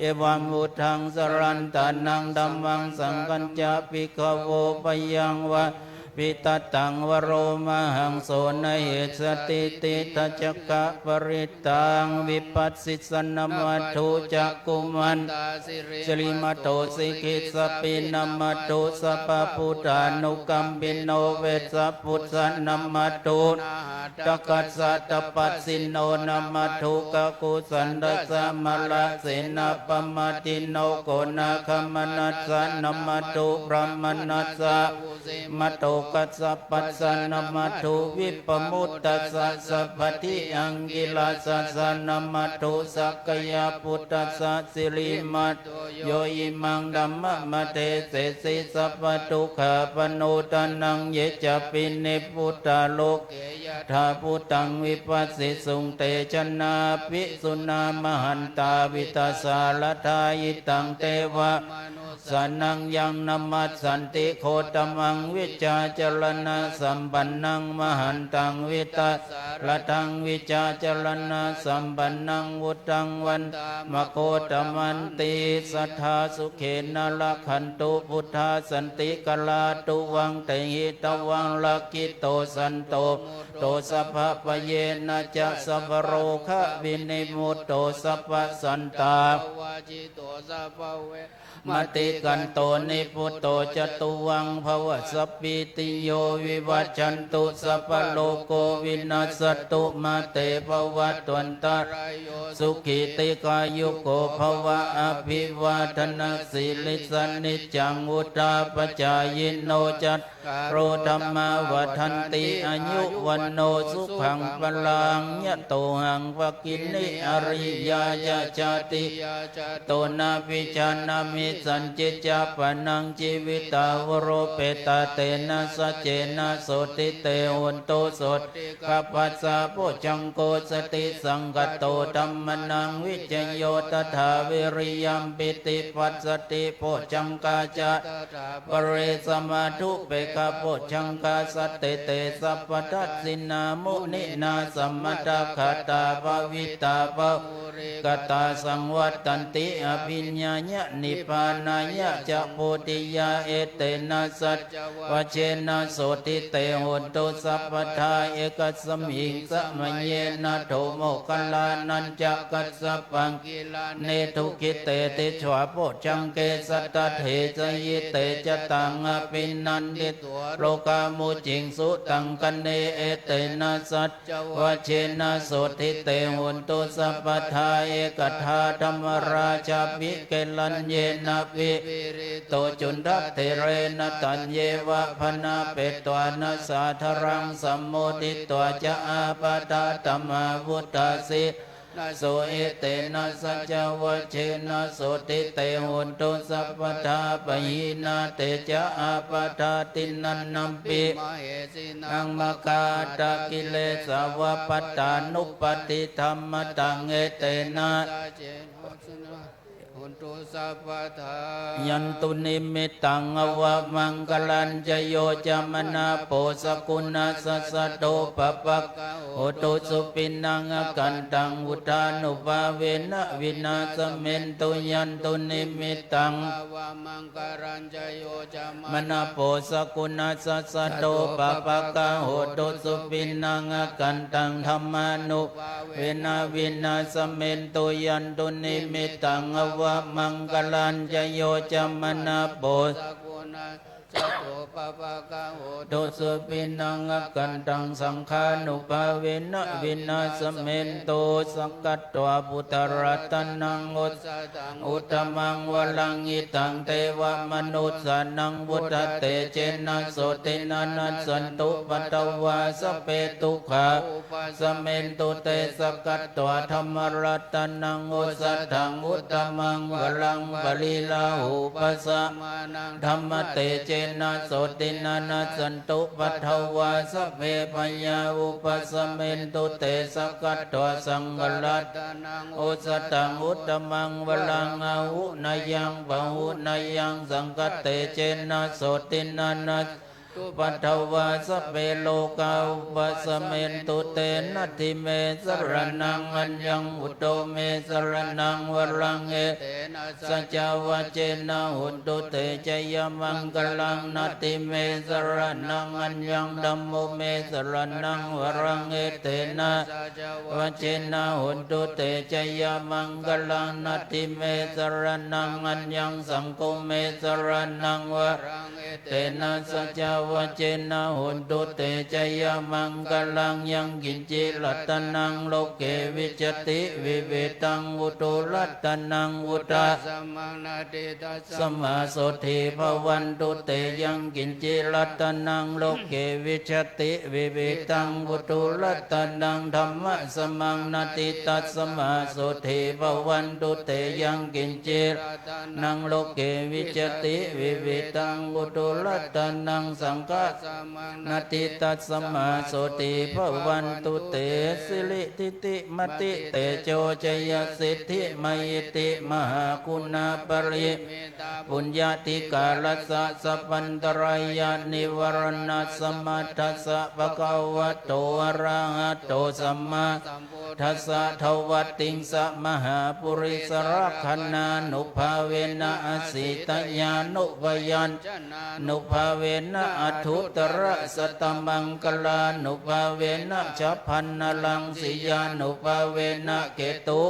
Evaṃ buddhaṃ sarantānaṃ dhammaṃ saṅghañca bhikkhavo bhayaṃ vā bhitattaṃ varomahaṃso na hessatīti. Dhajagga parittaṃ. Vipassissa namatthu cakkhumantā sirīmato sikhissapī namatthu sabbabhūtānukampino vessabhussa namatthu nāhaṭṭhakassa tapassino namatthu kakusandhassa mārasenappamadino konāgamanassa namatthu brāhmaṇassa vusīmato Kassapassa namatthu Vippamuttassa, Sabbadhi Aṅgīrasassa namatthu Sakyaputtassa, sirīmato yo imaṃ dhammamadesesi, sabbadukkhāpanūdanaṃ. Ye cāpi nibbutā loke yathābhūtaṃ vipassisuṃ, te janā apisuṇā mahantā vītasāradā. Hitaṃ devamanussānaṃ yaṃ namassanti Gotamaṃ, vijjācaraṇasampannaṃ mahantaṃ vītasāradaṃ, vijjācaraṇasampannaṃ vuḍḍhaṃ vandāma Gotamanti. Sadā sukhena rakkhantu buddhā santikarā tuvaṃ, tehi taṃ vaṃ rakkhito santo mutto sabbabhayena ca, sabbarogavinimutto sabbasantāpavajjito sabbaveramatikkanto nibbuto ca tuvaṃ bhavasappi. Tiyo vivajjantu sabbarogo vinassatu, mā te bhavatvantarāyo sukhī dīghāyuko bhava. Abhivādanasīlissa niccaṃ vuḍḍhāpacāyino cat- -kāro dhammā vaḍḍhanti āyu vaṇṇo sukhaṃ balaṃ. Yatohaṃ bhagini ariyāya jātiyā jāto nābhijānāmi sañcicca pāṇaṃ jīvitā voropetā tena saccena sotthi te hotu sotthi gabbhassa. Bojjhaṅgo satisaṅkhāto dhammānaṃ vicayo tathā viriyampīti passaddhi bojjhaṅgā ca tathāpare samādhupekkhabojjhaṅgā sattete sabbadassinā muninā sammadakkhātā bhāvitā bahulīkatā saṃvattanti abhiññāya nibbānāya ca bodhiyā. Etena sac- -cavajjena sotthi te hotu sabbadā. Ekasmiṃ samaye nātho moggallānañca kassapaṃ gilāne dukkhite disvā bojjhaṅge satta desayi te ca taṃ abhinanditvā rogā mucciṃsu taṅkhaṇe. Etena sac- -cavajjena sotthi te hotu sabbadā. Ekadā dhammarājāpi gelaññenābhipīḷito cundattherena taññeva bhaṇāpetvāna sādaraṃ sammoditvā ca ābādhā tamhā vuṭṭhāsi- -naso. Etena saccavajjena sotthi te hotu sabbadā. Pahīnā te ca ābādhā tiṇṇannampi mahesinaṃ maggāhatakilesā va pattānuppattidhammataṃ. Etena saccena hotu sabbadā. Yandunnimittaṃ avamaṅgalañca yo cāmanāpo sakuṇassa saddo pāpaggaho dussupinaṃ akantaṃ buddhānubhāvena vināsamentu. Yandunnimittaṃ avamaṅgalañca yo cāmanāpo sakuṇassa saddo pāpaggaho dussupinaṃ akantaṃ dhammānubhāvena vināsamentu. Yandunnimittaṃ avamaṅgalañca yo cāmanāpo sakuṇassa saddo pāpaggaho dussupinaṃ akantaṃ saṅghānubhāvena vināsamentu. Sakkatvā buddharatanaṃ osathaṃ uttamaṃ varaṃ hitaṃ devamanussānaṃ buddhatejena sotthinā nassantupaddavā sabbe dukkhā vūpasamentu te. Sakkatvā dhammaratanaṃ osathaṃ uttamaṃ varaṃ pariḷāhūpasamanaṃ dhammatejena sotthinā nassantupaddavā sabbe bhayā vūpasamentu te. Sakkatvā saṅgharatanaṃ osathaṃ uttamaṃ varaṃ āhuneyyaṃ pāhuneyyaṃ saṅghatejena sotthinā nassantupaddavā sabbe rogā vūpasamentu te. Natthi me saraṇaṃ aññaṃ buddho me saraṇaṃ varaṃ etena saccavajjena hotu te jayamaṅgalaṃ. Natthi me saraṇaṃ aññaṃ dhammo me saraṇaṃ varaṃ etena saccavajjena hotu te jayamaṅgalaṃ. Natthi me saraṇaṃ aññaṃ saṅgho me saraṇaṃ varaṃ etena sacca saccavajjena hontu te jayamaṅgalaṃ. Yaṅkiñci ratanaṃ loke vijjati vividhaṃ puthu, ratanaṃ putha tasmā sotthī bhavantu te. Yaṅkiñci ratanaṃ loke vijjati vividhaṃ puthu, ratanaṃ dhammasamaṃ natthi, tasmā sotthī bhavantu te. Yaṅkiñci ratanaṃ loke vijjati vividhaṃ puthu, ratanaṃ saṅghasamaṃ natthi, tasmā sotthī bhavantu te. Siridhiti mati tejo jaya siddhi mahiddhi mahāguṇāparimita puññādhikārassa sabbantarāyanivāraṇasamatthassa bhagavato arahato sammāsambuddhassa dvattiṃsamahāpurisalakkhaṇānubhāvena asītyānubyañjanānubhāvena aṭṭhuttarasatamaṅgalānubhāvena chabbaṇṇaraṃsiyānubhāvena ketu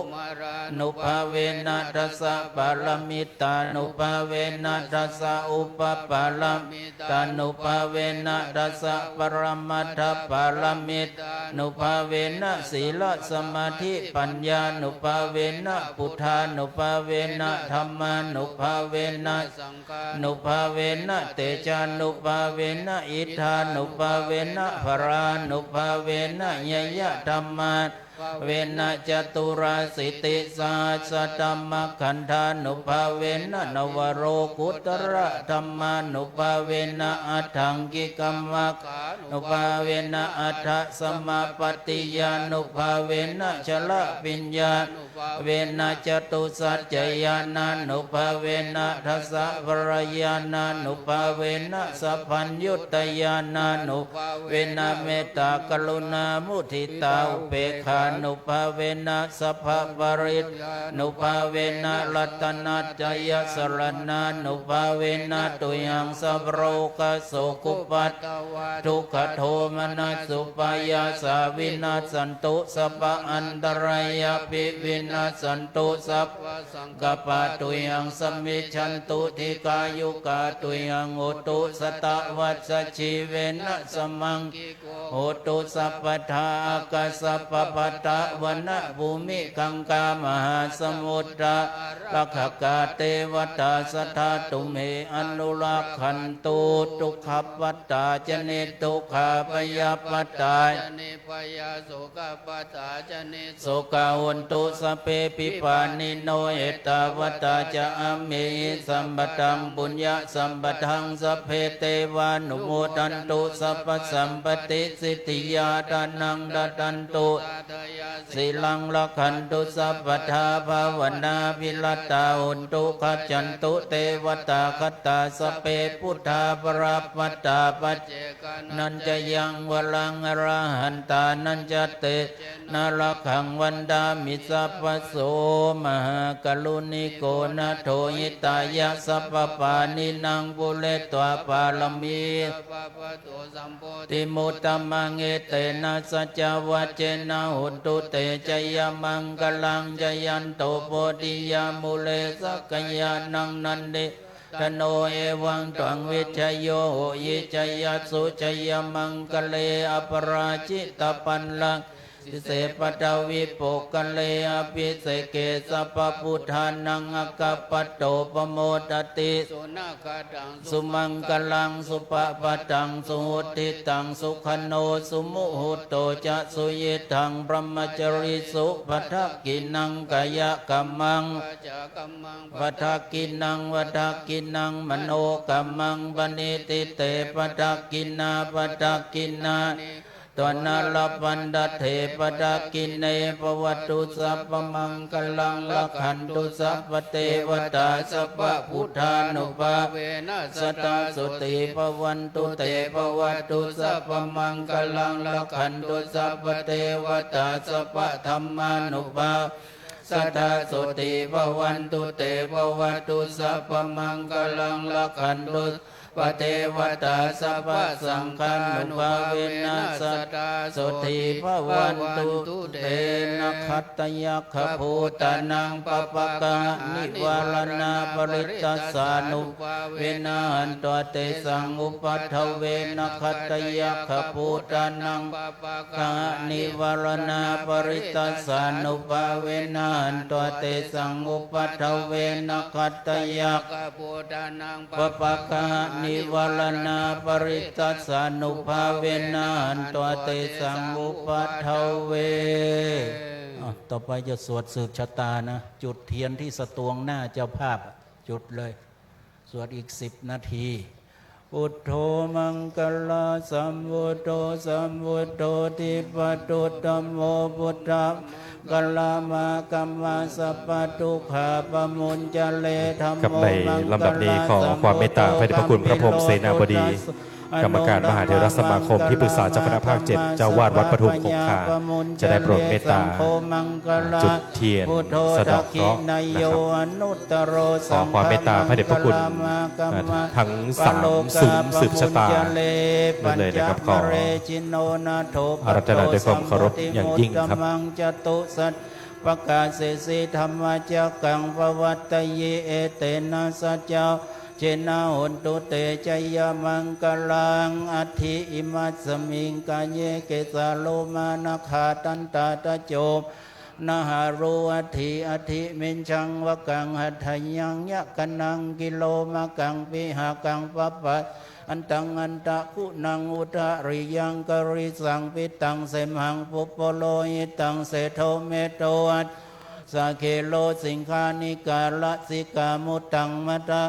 nubhāvena dasapāramitānubhāvena dasaupapāramitānubhāvena dasaparamatthapāramitānubhāvena sīlasamādhipaññānubhāvena buddhānubhāvena dhammānubhāvena saṅghānubhāvena tejānubhāvena iddhānubhāvena balānubhāvena ñeyyadhammā vena caturāsītisahassadhammakkhandhānubhāvena navalokuttaradhammānubhāvena aṭṭhaṅgikamaggānubhāvena chaḷabhiññānubhāvena catusaccañāṇānubhāvena dasabalañāṇānubhāvena sabbaññutañāṇānubhāvena mettākaruṇāmuditāupekkhānubhāvena sabbapari nubhāvena ratanattayasaraṇānubhāvena tuyhaṃ sabbarogasokupaddavadukkhaddomanassupāyāsā vinassantu sabbaantarāyāpi vinassantu sabbasaṅkappā tuyhaṃ samijjhantu dīghāyukā tuyhaṃ hotu satavassajīvena samaṅgiko hotu sabbadā. Ākāsapabbatahaggāsapabbatavanabhūmigaṅgāmahāsamuddā rakkhakā devata sadā tumhe anurakkhantu. Dukkhappattā ca niddukkhā bhayappattā ca nibbhayā sokappattā ca nissokā hontu sabbepi pāṇino. Ettāvatā ca amhehi sambhataṃ puññasampadaṃ sabbe devānumodantu sabbasampattisiddhiyā. Dānaṃ dadantu saddhāya sīlaṃ rakkhantu sabbadā bhāvanābhiratā hontu gacchantu devatāgatā. Sabbe buddhā balappattā paccekānañca yaṃ balaṃ arahantānañca tejena rakkhaṃ bandhāmi sabbaso. Mahākāruṇiko nātho hitāya sabbapāṇinaṃ pūretvā pāramī sabbato sambodhimuttamaṃ etena saccavajjena hotu te jayamaṅgalaṃ. Jayanto bodhiyā mūle sakyānaṃ nandivaḍḍhano evaṃ tvaṃ vijayo hohi jayassu jayamaṅgale aparājitapallaṅke sīse paṭhavipokkhare abhiseke sabbabuddhānaṃ aggappatto pamodati. Sunakkhattaṃ sumaṅgalaṃ supabhātaṃ suhuṭṭhitaṃ sukhaṇo sumuhutto ca suyiṭṭhaṃ brahmacārisu padakkhiṇaṃ kāyakammaṃ vācākammaṃ padakkhiṇaṃ padakkhiṇaṃ manokammaṃ paṇidhī te padakkhiṇā padakkhiṇāni katvāna labhantatthe padakkhiṇe. Bhavatu sabbamaṅgalaṃ rakkhantu sabbadevatā sabbabuddhānubhāvena sadā sotthī bhavantu te. Bhavatu sabbamaṅgalaṃ rakkhantu sabbadevatā sabbadhammānubhāvena sadā sotthī bhavantu te. Bhavatu sabbamaṅgalaṃ rakkhantu devatā sabbasaṅghānubhāvena sadā sotthī bhavantu te. Nakkhattayakkhabhūtānaṃ pāpaggahanivāraṇā parittassānubhāvena hantvā tesaṃ upaddave. Nakkhattayakkhabhūtānaṃ pāpaggahanivāraṇā parittassānubhāvena hantvā tesaṃ upaddave. Nakkhattayakkhabhūtānaṃ pāpaggahanivāraṇā parittassānubhāvena hantvā tesaṃ upaddave. อ่ะ ต่อไปจะสวดสืบชะตานะ จุดเทียนที่สตวงหน้าเจ้าภาพ จุดเลย สวดอีกสิบนาที Buddho maṅgalasambhūto sambuddho dippaṭuttamo buddhamaṅgalamāgamma sabbadukkhā pamuñcare. ครับ Dhammo ในลำดับนี้ขอความเมตตาพระเดชพระคุณพระพรหมเสนาบดี กรรมการมหาเถรสมาคม ที่ปรึกษาเจ้าคณะภาคเจ็ด เจ้าอาวาสวัดปทุมคงคา จะได้โปรดเมตตาจุดเทียนสะเดาะเคราะห์นะครับ ขอความเมตตาพระเดชพระคุณทั้งสามสุมสืบชะตานั่นเลยนะครับ ขออาราธนาด้วยความเคารพอย่างยิ่งครับ pakāsesi dhammacakkaṃ pavattayi etena saccavajjena hontu te jayamaṅgalaṃ. Atthi imasmiṃ kāye kesā lomā nakhā dantā taco nahārū aṭṭhī aṭṭhimiñjaṃ vakkaṃ hadayaṃ yakanaṃ kilomakaṃ pihakaṃ pappa antaṃ antaguṇaṃ udariyaṃ karīsaṃ pittaṃ semhaṃ puppo lohitaṃ sedo medo vata sakero siṅghāṇikā lasikā muddaṃ mata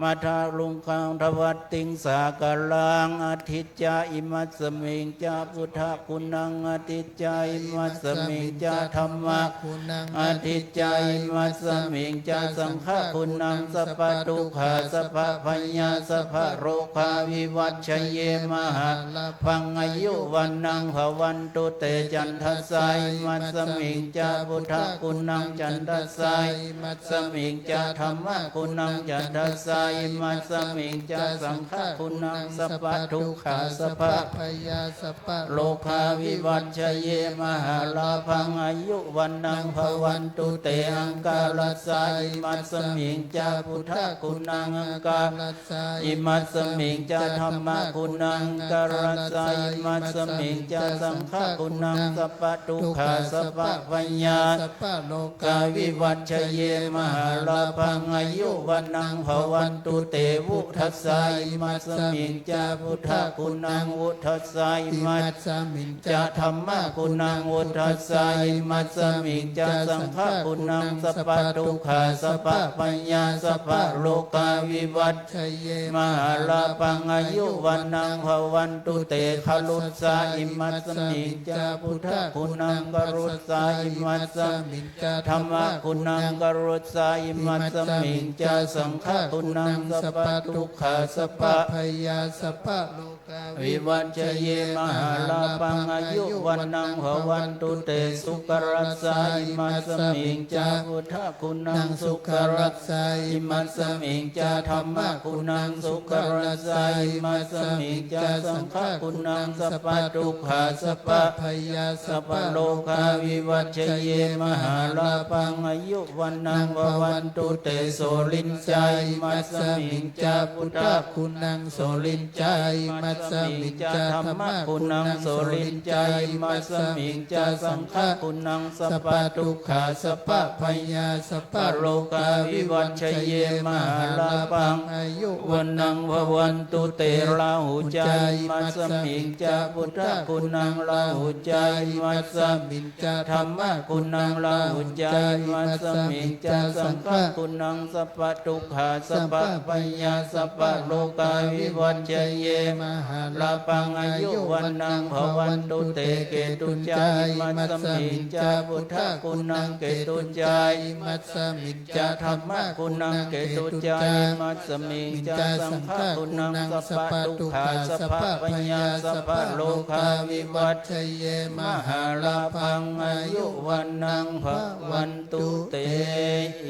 madhaluṅgaṃ dvattiṃ sāgaraṃ. Atthi ca imasmiṃ ca buddhaguṇaṃ atthi ca imasmiṃ ca dhammaguṇaṃ atthi ca imasmiṃ ca saṅghaguṇaṃ sabbadukkhā sabbabhayā sabbarogā vivañjaye mahālābhaṃ āyu vaṇṇaṃ bhavantu te. Candasā imasmiṃ ca buddhaguṇaṃ candasā imasmiṃ ca dhammaguṇaṃ candasā imasmiṃ ca saṅghaguṇaṃ sabbadukkhā sabbabhayā sabbarogā vivañjaye mahālābhaṃ āyu vaṇṇaṃ bhavantu te. Aṅgarasā imasmiṃ ca buddhaguṇaṃ aṅgarasā imasmiṃ ca dhammaguṇaṃ aṅgarasā imasmiṃ ca saṅghaguṇaṃ sabbadukkhā sabbabhayā sabbarogā vivañjaye mahālābhaṃ āyu vaṇṇaṃ bhavantu te. Vutthasā imasmiṃ ca buddhaguṇaṃ vutthasā imasmiṃ ca dhammaguṇaṃ vutthasā imasmiṃ ca saṅghaguṇaṃ sabbadukkhā sabbabhayā sabbarogā vivañjaye mahālābhaṃ āyu vaṇṇaṃ bhavantu te. Garussā imasmiṃ ca buddhaguṇaṃ garussā imasmiṃ ca dhammaguṇaṃ garussā imasmiṃ ca saṅghaguṇaṃ sabbadukkhā sabbabhayā sabbarogā vivañjaye mahālābhaṃ āyu vaṇṇaṃ bhavantu te. Sukarassā imasmiṃ ca buddhaguṇaṃ sukarassā imasmiṃ ca dhammaguṇaṃ sukarassā imasmiṃ ca saṅghaguṇaṃ sabbadukkhā sabbabhayā sabbarogā vivañjaye mahālābhaṃ āyu vaṇṇaṃ bhavantu te. Suriñjā imasmiṃ ca buddhaguṇaṃ suriñjā imasmiṃ ca dhammaguṇaṃ suriñjā imasmiṃ ca saṅghaguṇaṃ sabbadukkhā sabbabhayā sabbarogā vivañjaye mahālābhaṃ āyu vaṇṇaṃ bhavantu te. Rāhujā imasmiṃ ca buddhaguṇaṃ rāhujā imasmiṃ ca dhammaguṇaṃ rāhujā imasmiṃ ca saṅghaguṇaṃ sabbadukkhā sabbabhayā sabbarogā vivañjaye mahālābhaṃ āyu vaṇṇaṃ bhavantu te. Ketuñca imasmiṃ ca buddhaguṇaṃ ketuñca imasmiṃ ca dhammaguṇaṃ ketuñca imasmiṃ ca saṅghaguṇaṃ sabbadukkhā sabbabhayā sabbarogā vivañjaye mahālābhaṃ āyu vaṇṇaṃ bhavantu te.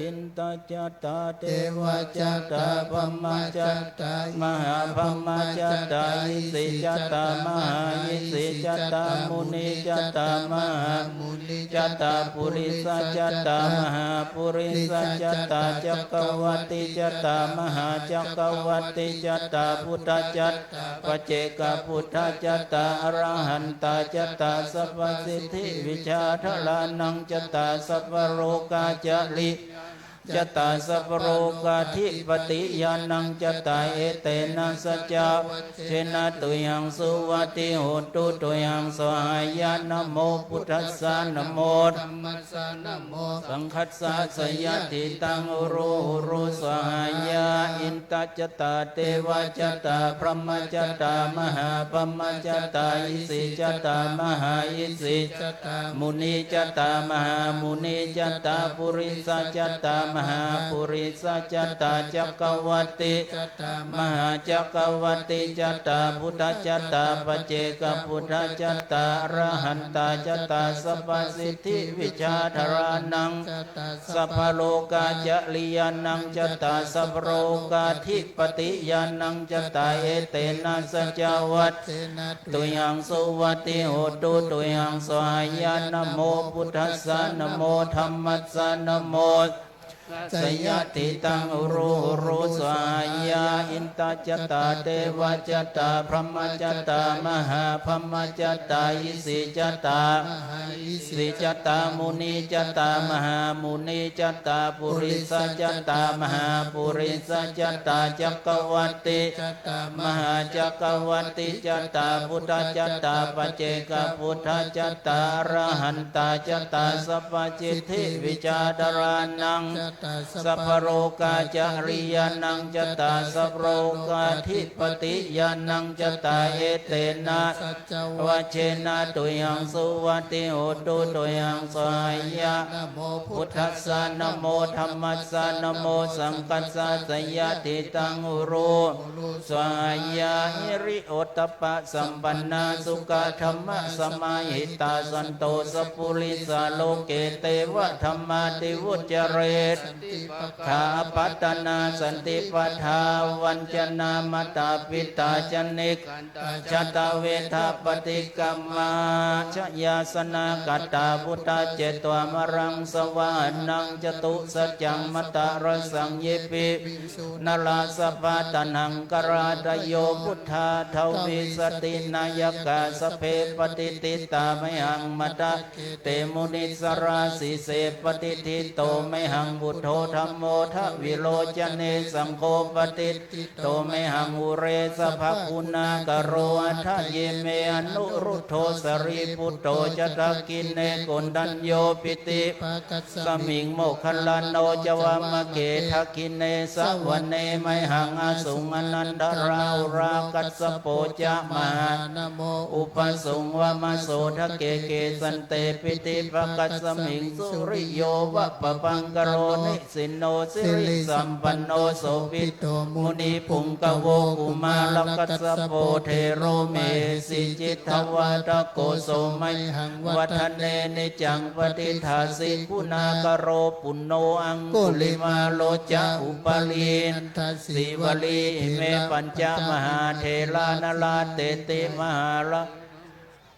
Inda ca tā devā ca brahmajata mahābrahmajata isijata mahāisijata munijata mahāmunijata purisajata mahāpurisajata cakkavatijata mahācakkavatijata buddhajata paccekabuddhajata arahantajata sabbasiddhivijjādharānaṃ jata sabbalokācariyā jata sabbalokādhipatiyānaṃ jata etena saccavajjena tuyhaṃ suvatthi hotu tuyhaṃ svāhāya. Namo buddhassa, namo dhammassa, namo saṅghassa. Jayasiddhaṃ uru uru svāhāya. Indajata devajata brahmajata mahābrahmajata isijata mahāisijata munijata mahāmunijata purisajata mahāpurisajata cakkavatijata mahācakkavatijata buddhajata paccekabuddhajata arahantajata sabbasiddhivijjādharānaṃ sabbalokācariyānaṃ jata sabbalokādhipatiyānaṃ jata etena saccavajjena tuyhaṃ suvatthi hotu tuyhaṃ svāhāya. Namo buddhassa, namo dhammassa, namo saṅghassa. Jayasiddhaṃ uru uru svāhāya. Indajata devajata brahmajata mahābrahmajata isijata isijata munijata mahāmunijata purisajata mahāpurisajata cakkavatijata mahācakkavatijata buddhajata paccekabuddhajata arahantajata sabbasiddhivijjādharānaṃ sabbalokācariyānaṃ jata sabbalokādhipatiyānaṃ jata etena saccavajjena tuyhaṃ suvatthi hotu tuyhaṃ svāhāya. Namo buddhassa, namo dhammassa, namo saṅghassa. Jayasiddhaṃ uru uru svāhāya. Hiriottappasampannā sukkadhammasamāhitā santo sappurisā loke devadhammāti vuccare. Santi pakkhā apattanā santi pādā avañcanā mātā pitā ca nikkhantā jātaveda paṭikkama. Jayāsanāgatā buddhā jetvā māraṃ savāhanaṃ catusaccāmatarasaṃ ye piviṃsu narāsabhā. Taṇhaṅkarādayo buddhā dvābīsanti nāyakā sabbe patiṭṭhitā mayhaṃ matthake te munissarā. Sīse patiṭṭhito mayhaṃ buddho dhammo dvilocane saṅgho patiṭṭhito mayhaṃ ure sabbaguṇākaro. Hadaye me anuruddho sārīputto ca dakkhiṇe koṇḍañño piṭṭhibhāgasmiṃ moggallāno ca vāmake. Dakkhiṇe savane mayhaṃ āsuṃ ānandarāhulā kassapo ca mahānāmo ubhāsuṃ vāmasotake. Kesante piṭṭhibhāgasmiṃ suriyo va pabhaṅkaro nisinno sirisampanno sobhi to munipuṅgavo. Kumārakassapo thero mahesī cittavādako so mayhaṃ vadane niccaṃ patiṭṭhāsi guṇākaro. Puṇṇo aṅgulimālo ca upālī nandasīvalī ime pañca mahātherā nalāṭe ti mahāra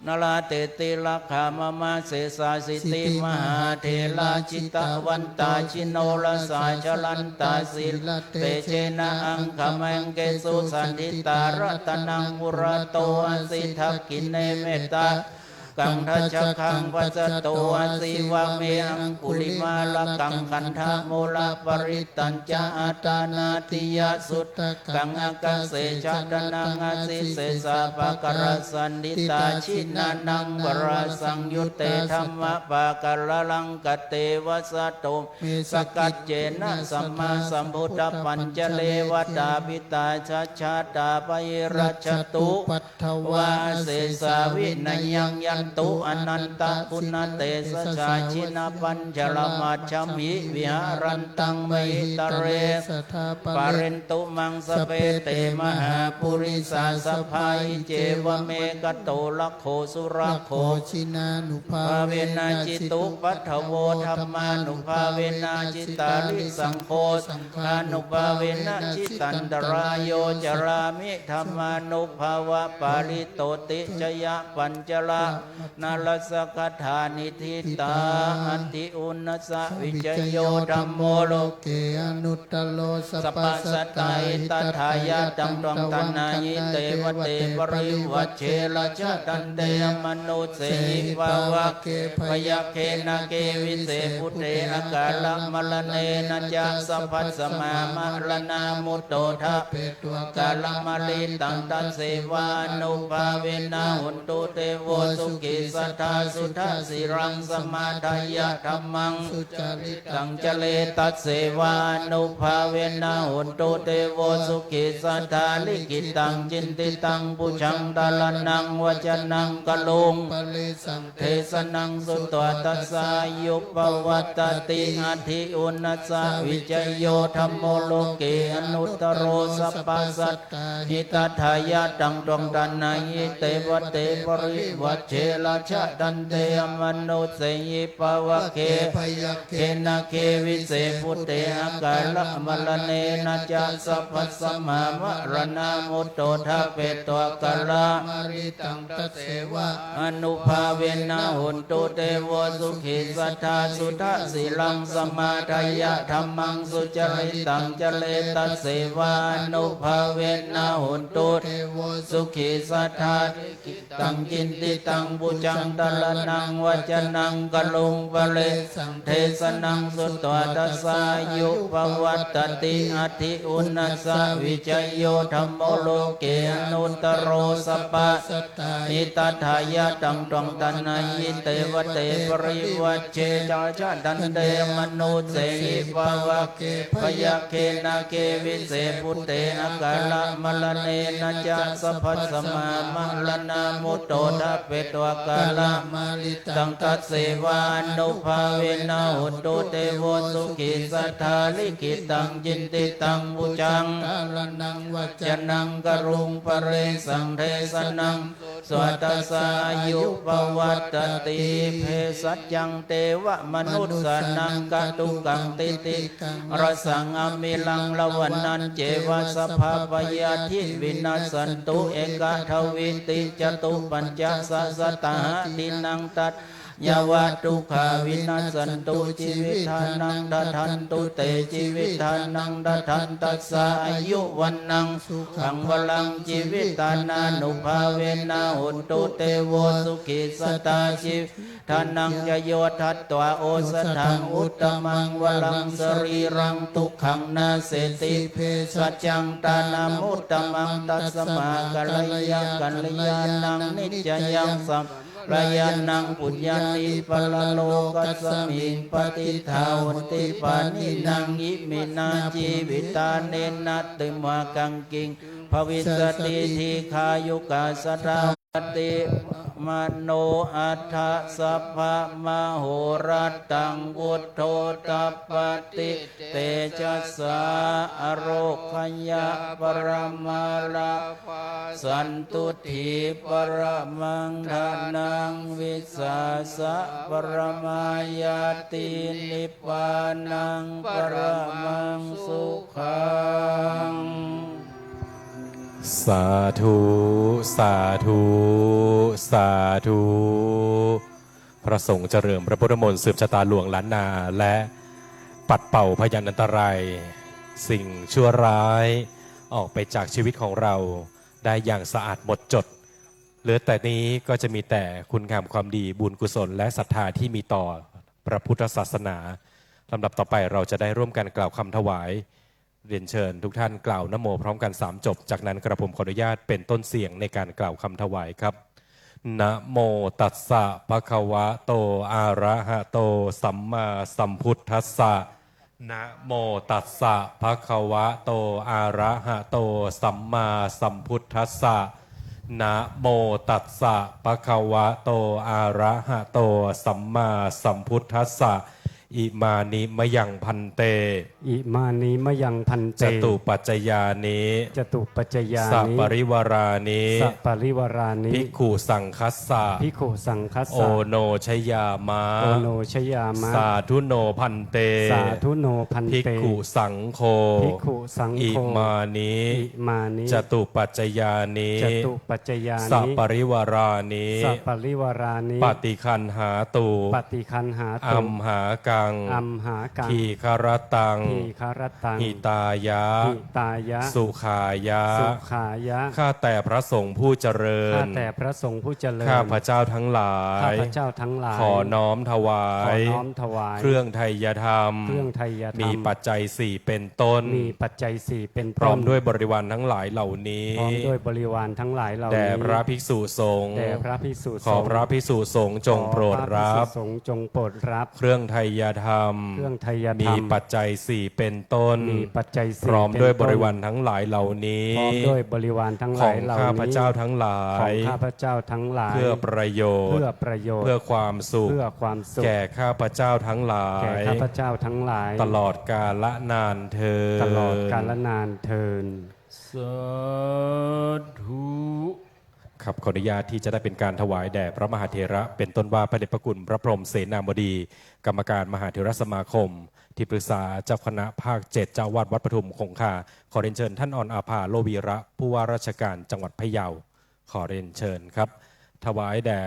nalāṭe tilakā mama. Sesāsīti mahātherā jitavantā jinorasā jalantā sīlatejena aṅgamaṅgesu saṇṭhitā. Ratanaṃ purato āsi dakkhiṇe mettasuttakaṃ dhajaggaṃ pacchato āsi vāme aṅgulimālakaṃ. Khandhamoraparittañca āṭānāṭiyasutta kaṃ ākāse chadanaṃ āsi sesā pākārasaṇṭhitā. Jinānaṃ varasaṃyutte dhammapākāralaṅkate vasato me sakiccena sammāsambuddhapañjare. Vātapittādisañjātā bāhirajjhattupaddavā asesā vinayaṃ yan tu anantaguṇatejasā jinapañjaramajjhamhi viharantaṃ mahītale sadā pālentu maṃ sabbe te mahāpurisāsabhā. Icevamekato rakkho surakkho jinānubhāvena jitupaddavo dhammānubhāvena jitārisaṅgho saṅghānubhāvena jitantarāyo carāmi dhammānubhāvapālito ticcayapañjara nārasakathanidhitā. Atthi uṇhissavijayo dhammo loke anuttaro sabbasatthā hitatthāya taṃ tvaṃ gaṇhāhi devate parivajje rājadaṇḍe amanussehi pāvake byagghe nāge vise bhūte akālamaraṇena ca sabbasmā maraṇā mutto ṭhapetvā akālamāritaṃ tasseva ānubhāvena hontu devo sukhī sadā suddhasīlaṃ samādāya dhammaṃ sucaritaṃ care tasseva ānubhāvena hontu devo sukhī sadā likkhitaṃ cintitaṃ pūjaṃ dhāraṇaṃ vācanaṃ karuṃ paresaṃ desanaṃ sutvā tassa āyu pavaḍḍhati. Atthi uṇhissavijayo dhammo loke anuttaro sabbasatthā hitatthāya taṃ tvaṃ gaṇhāhi devate parivajje rājadaṇḍe amanussehi pāvake byagghe nāge vise bhūte akālamaraṇena ca sabbasmā maraṇā mutto ṭhapetvā akālamāritaṃ tasseva ānubhāvena hontu devo sukhī sadā suddhasīlaṃ samādāya dhammaṃ sucaritaṃ care tasseva ānubhāvena hontu devo sukhī sadā likkhitaṃ cintitaṃ pūjaṃ dhāraṇaṃ vācanaṃ karuṃ paresaṃ desanaṃ sutvā tassa āyu pavaḍḍhati. Atthi uṇhissavijayo dhammo loke anuttaro sabbasatthā hitatthāya taṃ tvaṃ gaṇhāhi devate parivajje rājadaṇḍe amanussehi pāvake byagghe nāge vise bhūte akālamaraṇena ca sabbasmā maraṇā mutto ṭhapetvā akālamāritaṃ tasseva ānubhāvena hontu devo sukhī sadā likkhitaṃ cintitaṃ pūjaṃ dhāraṇaṃ vācanaṃ karuṃ paresaṃ desanaṃ sutvā tassa āyu pavaḍḍhati. Bhesajjaṃ devamanussānaṃ khaggaṃ titikkaṃ rasaṃ amiraṃ ravaṇañceva sabbapāya vivañjantu ekādāvīti catuppañcasahassādīnaṃ tathā yāva dukkhā vinassantu jīvitdānaṃ dadantu te jīvitdānaṃ dadantassa āyu vaṇṇaṃ sukhaṃ balaṃ. Jīvitdānānubhāvena hontu devo sukhī sadā. Jīvitdānañca yo datvā osathaṃ uttamaṃ varaṃ sarīraṃ dukhaṃ naseti. Bhesajjaṃ dānamuttamaṃ tasmā karaṇīyaṃ kalyāṇaṃ nissaraṃ kalyāṇaṃ puññāni paralokasmiṃ patiṭṭhā honti pāṇinā. Iminā jīvitdānena tumhākaṃ kiṃ bhavissati? Dīghāyukā sadā vivasati mano atthasabbamahorattaṃ. Vuṭṭhāsi tapati tejasā ārogyaparamā lābhā santuṭṭhī paramaṃ dhanaṃ vissāsaparamā ñāti nibbānaṃ paramaṃ sukhaṃ. Sādhu, sādhu, sādhu. พระสงฆ์เจริญพระพุทธมนต์สืบชะตาหลวงล้านนา และปัดเป่าพยันอันตราย สิ่งชั่วร้ายออกไปจากชีวิตของเราได้อย่างสะอาดหมดจด เหลือแต่นี้ก็จะมีแต่คุณงามความดี บุญกุศล และศรัทธาที่มีต่อพระพุทธศาสนา ลำดับต่อไปเราจะได้ร่วมกันกล่าวคำถวาย เรียนเชิญทุกท่านกล่าวนะโมพร้อมกันสามจบ จากนั้นกระผมขออนุญาตเป็นต้นเสียงในการกล่าวคำถวายครับ Namo tassa bhagavato arahato sammāsambuddhassa. Namo tassa bhagavato arahato sammāsambuddhassa. Namo tassa bhagavato arahato sammāsambuddhassa. Imāni mayaṃ bhante. Imāni mayaṃ bhante. Catupaccayāni. Catupaccayāni. Saparivarāni. Saparivarāni. Bhikkhusaṅghassa. Bhikkhusaṅghassa. Oṇojayāma. Oṇojayāma. Sādhu no bhante. Sādhu no bhante. Bhikkhusaṅgho. Bhikkhusaṅgho. Imāni. Imāni. Catupaccayāni. Catupaccayāni. Saparivarāni. Saparivarāni. Paṭiggaṇhātu. Paṭiggaṇhātu. Amhākaṃ. Amhākaṃ. Dīgharattaṃ. Dīgharattaṃ. Hitāya. Hitāya. Sukhāya. Sukhāya. ข้าแต่พระสงฆ์ผู้เจริญ ข้าแต่พระสงฆ์ผู้เจริญ ข้าพเจ้าทั้งหลาย ข้าพเจ้าทั้งหลาย ขอน้อมถวาย ขอน้อมถวาย เครื่องไทยธรรม เครื่องไทยธรรม มีปัจจัยสี่เป็นต้น มีปัจจัยสี่เป็นต้น พร้อมด้วยบริวารทั้งหลายเหล่านี้ พร้อมด้วยบริวารทั้งหลายเหล่านี้ แด่พระภิกษุสงฆ์ แด่พระภิกษุสงฆ์ ขอพระภิกษุสงฆ์จงโปรดรับ ขอพระภิกษุสงฆ์จงโปรดรับ เครื่องไทยธรรม เครื่องไทยธรรม มีปัจจัยสี่เป็นต้น มีปัจจัยสี่ พร้อมด้วย เป็นต้น บริวารทั้งหลายเหล่านี้ พร้อมด้วยบริวารทั้งหลายเหล่านี้ ของข้าพเจ้าทั้งหลาย ของข้าพเจ้าทั้งหลาย เพื่อประโยชน์ เพื่อประโยชน์ เพื่อความสุข เพื่อความสุข แก่ข้าพเจ้าทั้งหลาย แก่ข้าพเจ้าทั้งหลาย ตลอดกาลนานเทอญ ตลอดกาลนานเทอญ สาธุ ครับ ขออนุญาตที่จะได้เป็นการถวายแด่พระมหาเถระ เป็นต้นว่าพระเดชพระคุณพระพรหมเสนาบดี กรรมการมหาเถรสมาคม ที่ปรึกษาเจ้าคณะภาคเจ็ด เจ้าอาวาสวัดปทุมคงคา ขอเรียนเชิญท่านออนอาภา โลวีระ ผู้ว่าราชการจังหวัดพะเยา ขอเรียนเชิญครับ ถวายแด่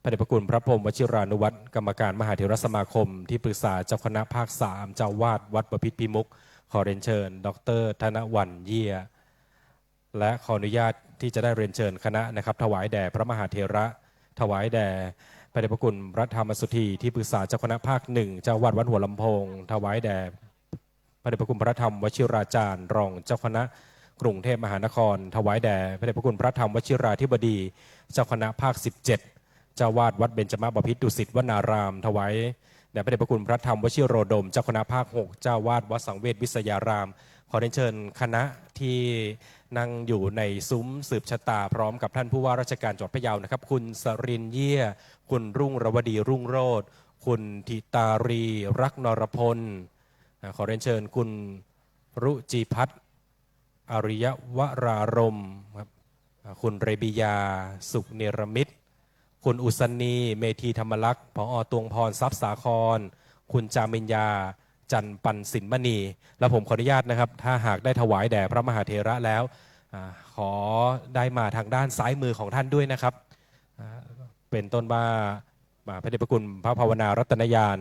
พระเดชพระคุณพระพรหมวชิรานุวัตร กรรมการมหาเถรสมาคม ที่ปรึกษาเจ้าคณะภาคสาม เจ้าอาวาสวัดบพิตรพิมุข ขอเรียนเชิญ ดอกเตอร์ ธนวัลย์ เยี่ย และขออนุญาตที่จะได้เรียนเชิญคณะนะครับ ถวายแด่พระมหาเถระ ถวายแด่พระเดชพระคุณพระธรรมสุธี ที่ปรึกษาเจ้าคณะภาคหนึ่ง เจ้าอาวาสวัดหัวลำโพง ถวายแด่พระเดชพระคุณพระธรรมวชิราจารย์ รองเจ้าคณะกรุงเทพมหานคร ถวายแด่พระเดชพระคุณพระธรรมวชิราธิบดี เจ้าคณะภาคสิบเจ็ด เจ้าอาวาสวัดเบญจมบพิตรดุสิตวนาราม ถวายแด่พระเดชพระคุณพระธรรมวชิโรดม เจ้าคณะภาคหก เจ้าอาวาสวัดสังเวชวิทยาราม ขอเรียนเชิญคณะที่นั่งอยู่ในซุ้มสืบชะตา พร้อมกับท่านผู้ว่าราชการจังหวัดพะเยานะครับ คุณสรินทร์ เยี่ย คุณรุ่งรวดี รุ่งโรจน์ คุณธิตารี รักนรพล อ่า ขอเรียนเชิญคุณรุจิพัฒน์ อริยวรารมณ์ครับ อ่า คุณเรบิยา สุขเนรมิต คุณอุศนี เมธีธรรมลักษณ์ ผอ ตวงพร ทรัพย์สาคร คุณจามิญญา จันทร์ปันสินมณี และผมขออนุญาตนะครับ ถ้าหากได้ถวายแด่พระมหาเถระแล้ว อ่า ขอได้มาทางด้านซ้ายมือของท่านด้วยนะครับ อ่า เป็นต้นว่า อ่า พระเดชพระคุณพระภาวนารัตนญาณ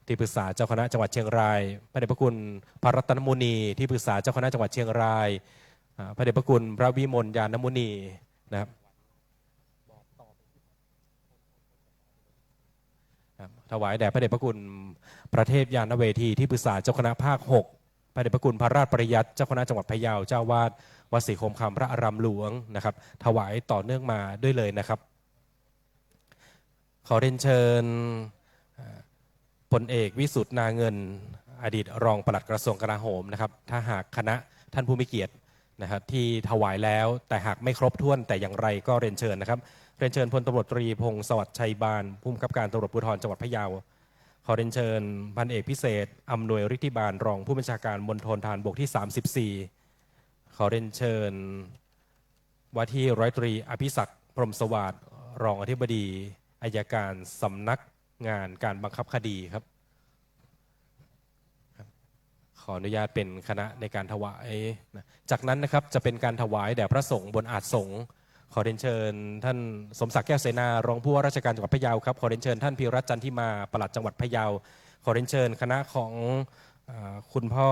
ที่ปรึกษาเจ้าคณะจังหวัดเชียงราย พระเดชพระคุณพระรัตนมุนี ที่ปรึกษาเจ้าคณะจังหวัดเชียงราย อ่า พระเดชพระคุณพระวิมลญาณมุนีนะครับ ครับ ถวายแด่พระเดชพระคุณพระเทพญาณเวที ที่ปรึกษาเจ้าคณะภาคหก พระเดชพระคุณพระราชปริยัติ เจ้าคณะจังหวัดพะเยา เจ้าอาวาสวัดศรีโคมคำพระอารามหลวงนะครับ ถวายต่อเนื่องมาด้วยเลยนะครับ ขอเรียนเชิญ เอ่อ พลเอกวิสุทธิ์ นาเงิน อดีตรองปลัดกระทรวงกลาโหมนะครับ ถ้าหากคณะท่านผู้มีเกียรตินะครับ ที่ถวายแล้ว แต่หากไม่ครบถ้วนแต่อย่างไรก็เรียนเชิญนะครับ เรียนเชิญพลตำรวจตรี พงศวัสดิ์ ชัยบาน ผู้บังคับการตำรวจภูธรจังหวัดพะเยา ขอเรียนเชิญพันเอกพิเศษ อำนวยฤทธิบาล รองผู้บัญชาการมณฑลทหารบกที่สามสิบสี่ ขอเรียนเชิญ ว่าที่ร้อยตรีอภิศักดิ์ พรหมสวัสดิ์ รองอธิบดีอัยการสำนักงานการบังคับคดีครับ ขออนุญาตเป็นคณะในการถวายนะ จากนั้นนะครับ จะเป็นการถวายแด่พระสงฆ์บนอาสน์สงฆ์ ขอเรียนเชิญท่านสมศักดิ์ แก้วเสนา รองผู้ว่าราชการจังหวัดพะเยาครับ ขอเรียนเชิญท่านพีรัตน์ จันทิมา ปลัดจังหวัดพะเยา ขอเรียนเชิญคณะของ เอ่อ คุณพ่อ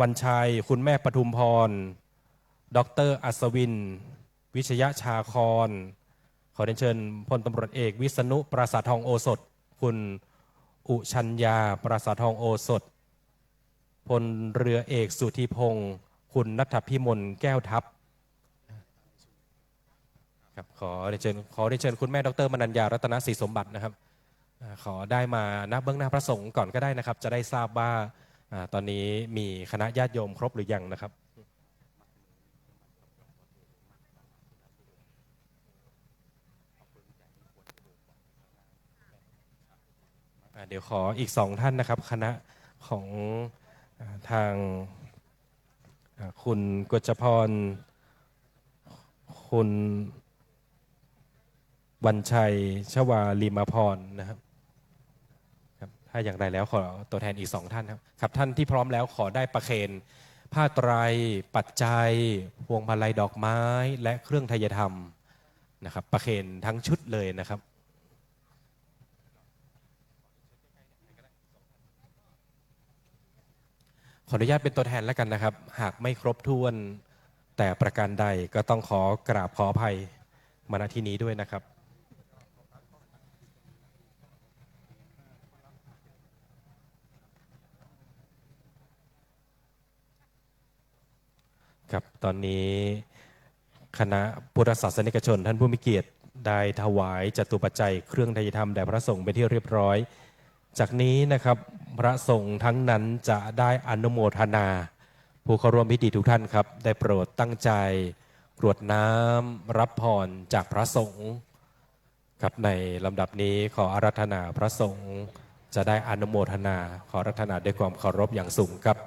วันชัย คุณแม่ปทุมพร ดอกเตอร์ อัศวิน วิชยชาคร ขอเรียนเชิญพลตำรวจเอก วิษณุ ปราสาททองโอสถ คุณอุชัญญา ปราสาททองโอสถ พลเรือเอก สุธีพงศ์ คุณณัฐพิมล แก้วทัพ ครับ ขอเรียนเชิญ ขอเรียนเชิญคุณแม่ดอกเตอร์ มนัญญา รัตนศรีสมบัตินะครับ อ่า ขอได้มาณเบื้องหน้าพระสงฆ์ก่อนก็ได้นะครับ จะได้ทราบว่า อ่า ตอนนี้มีคณะญาติโยมครบหรือยังนะครับ อ่า เดี๋ยวขออีกสองท่านนะครับ คณะของ อ่า ทาง อ่า คุณกฤษพร คุณวัญชัย ชวาลีมาพรนะครับ ครับ ถ้าอย่างไรแล้วขอตัวแทนอีกสองท่านครับ ครับ ท่านที่พร้อมแล้วขอได้ประเคนผ้าไตร ปัจจัย พวงมาลัยดอกไม้ และเครื่องไทยธรรมนะครับ ประเคนทั้งชุดเลยนะครับ ขออนุญาตเป็นตัวแทนแล้วกันนะครับ หากไม่ครบถ้วนแต่ประการใดก็ต้องขอกราบขออภัยมาณที่นี้ด้วยนะครับ ครับ ตอนนี้คณะพุทธศาสนิกชนท่านผู้มีเกียรติได้ถวายจตุปัจจัยเครื่องไทยธรรมแด่พระสงฆ์เป็นที่เรียบร้อย จากนี้นะครับ พระสงฆ์ทั้งนั้นจะได้อนุโมทนา ผู้เข้าร่วมพิธีทุกท่านครับ ได้โปรดตั้งใจกรวดน้ำรับพรจากพระสงฆ์ครับ ในลำดับนี้ขออาราธนาพระสงฆ์จะได้อนุโมทนา ขออาราธนาด้วยความเคารพอย่างสูงครับ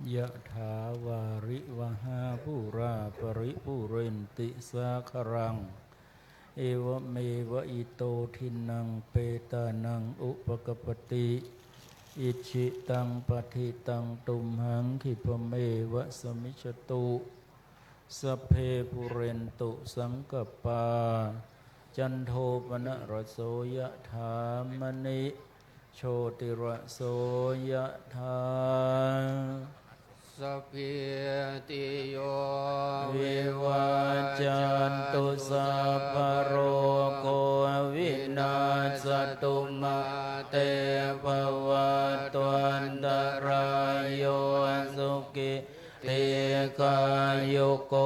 Yathā vārivahā pūrā paripūrenti sāgaraṃ, evameva ito dinnaṃ petānaṃ upakappati. Icchitaṃ patthitaṃ tumhaṃ khippameva samijjhatu, sabbe pūrentu saṅkappā, cando paṇṇaraso yathā, maṇi jotiraso yathā. Sabbītiyo vivajjantu, sabbarogo vinassatu, mā te bhavatvantarāyo, sukhī dīghāyuko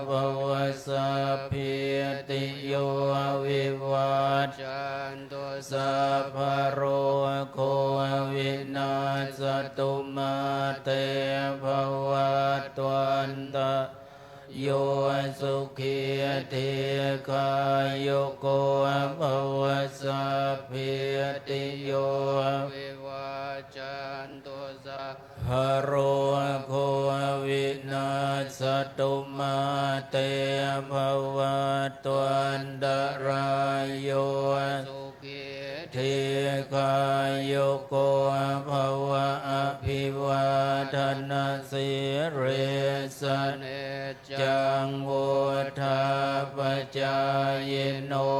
bhava. Sabbītiyo vivajjantu, sabbarogo vinassatu, mā te bhavatvantarāyo, sukhī dīghāyuko bhava. Sabbītiyo vivajjantu, sabbarogo vinassatu, mā te bhavatvantarāyo, sukhī dīghāyuko bhava. Abhivādanasīlissa niccaṃ vuḍḍhāpacāyino,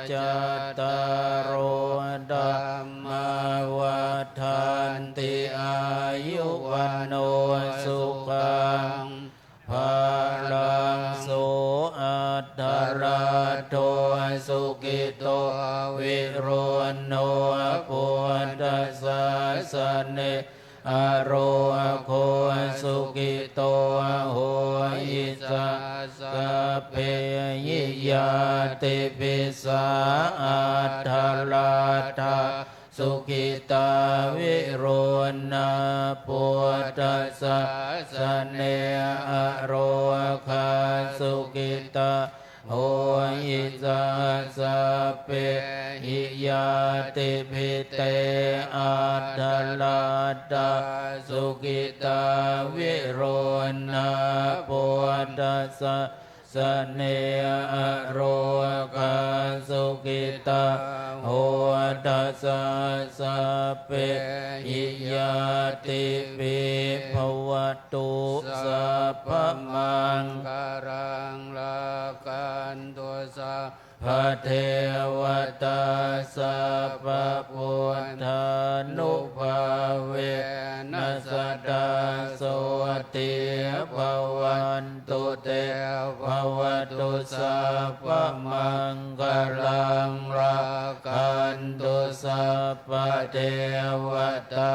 cattāro dhammā vaḍḍhanti, āyu vaṇṇo sukhaṃ balaṃ. So atthaladdho sukhito viruḷho buddhasāsane, arogo sukhito hohi saha sabbehi ñātibhi. Sā atthaladdhā sukhitā viruḷhā buddhasāsane, arogā sukhitā hohi saha sabbehi ñātibhi. Te atthaladdhā sukhitā viruḷhā buddhasā sane, arogā sukhitā hotha saha sabbehi ñātibhi. Bhavatu sabbamaṅgalaṃ, rakkhantu sabbadevatā, sabbabuddhānubhāvena sadā sotthī bhavan tu te. Bhavatu sabbamaṅgalaṃ, rakkhantu sabbadevatā,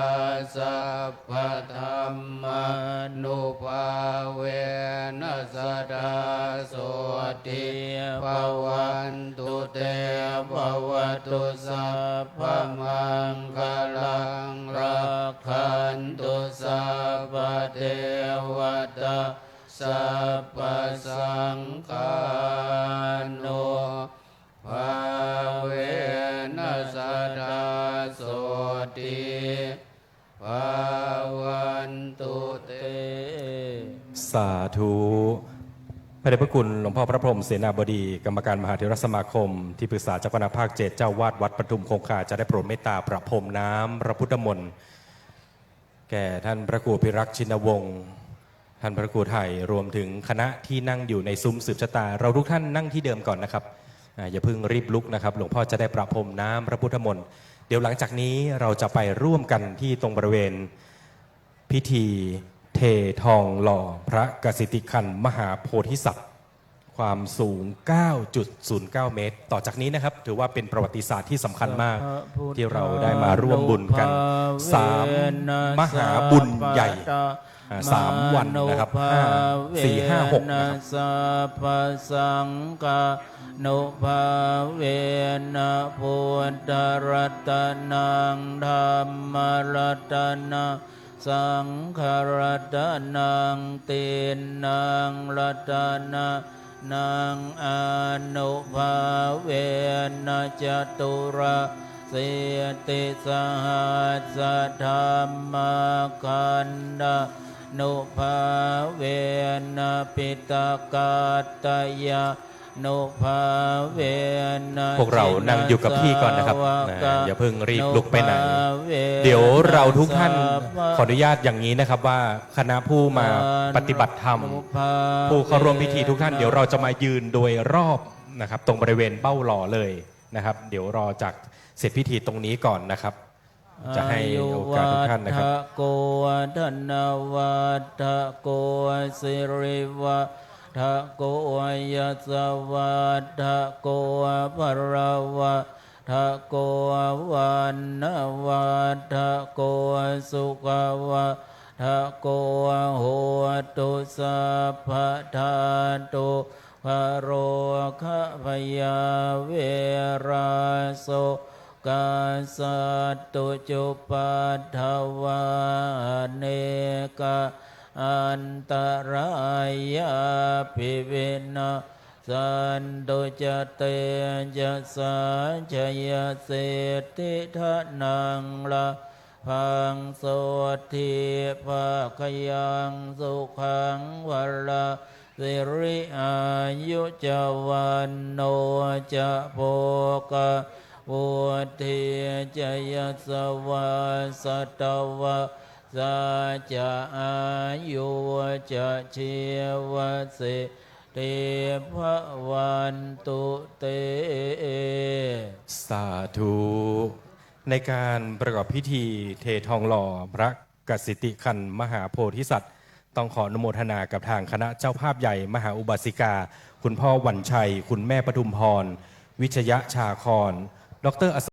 sabbadhammānubhāvena sadā sotthī bhavan tu te. Bhavatu sabbamaṅgalaṃ, rakkhantu sabbadevatā, sabbasaṅghānu สาธุ พระเดชพระคุณหลวงพ่อพระพรหมเสนาบดี กรรมการมหาเถรสมาคม ที่ปรึกษาเจ้าคณะภาคเจ็ด เจ้าอาวาสวัดปทุมคงคา จะได้โปรดเมตตาประพรมน้ำพระพุทธมนต์ แก่ท่านพระครูพิรักษ์ชินวงศ์ ท่านพระครูไทย รวมถึงคณะที่นั่งอยู่ในซุ้มสืบชะตา เราทุกท่านนั่งที่เดิมก่อนนะครับ อ่า อย่าเพิ่งรีบลุกนะครับ หลวงพ่อจะได้ประพรมน้ำพระพุทธมนต์ เดี๋ยวหลังจากนี้เราจะไปร่วมกันที่ตรงบริเวณ พิธีเททองหล่อพระกสิทธิคันมหาโพธิสัตว์ ความสูง เก้าจุดศูนย์เก้า เมตร ต่อจากนี้นะครับ ถือว่าเป็นประวัติศาสตร์ที่สำคัญมาก ที่เราได้มาร่วมบุญกัน สามมหาบุญใหญ่ อ่า สามวันนะครับ ห้า สี่ ห้า หก นะครับ sabbasāpānubbhāvena sabbasāpānubbhāvena buddharatanaṃ dhammaratanaṃ saṅgharatanaṃ tiṇṇaṃ ratanānaṃ ānubhāvena caturāsītisahassadhammakkhandhānubhāvena piṭakattayā nubhāvena พวกเรานั่งอยู่กับที่ก่อนนะครับ นะ อย่าเพิ่งรีบลุกไปไหน เดี๋ยวเราทุกท่านขออนุญาตอย่างนี้นะครับว่าคณะผู้มาปฏิบัติธรรม ผู้เข้าร่วมพิธีทุกท่าน เดี๋ยวเราจะมายืนโดยรอบนะครับ ตรงบริเวณเบ้าหล่อเลยนะครับ เดี๋ยวรอจากเสร็จพิธีตรงนี้ก่อนนะครับ จะให้โอกาสทุกท่านนะครับ āyuvaḍḍhako dhanavaḍḍhako sirivaḍḍhako yasavaḍḍhako balavaḍḍhako vaṇṇavaḍḍhako sukhavaḍḍhako hotu sabbadā. Dukkharogabhayā verā sokā sattu cupaddavā anekā antarāyāpi vinassantu ca tejasā. Jayasiddhi dhanaṃ lābhaṃ sotthi bhāgyaṃ sukhaṃ balaṃ siri āyu ca vaṇṇo ca bhogaṃ vuḍḍhī ca yasavā satavassā ca āyū ca jīvasiddhī bhavantu te. สาธุ ในการประกอบพิธีเททองหล่อพระกสิทธิคันมหาโพธิสัตว์ ต้องขออนุโมทนากับทางคณะเจ้าภาพใหญ่มหาอุบาสิกา คุณพ่อวัญชัย คุณแม่ปทุมพร วิชยชาคร ดรอัศ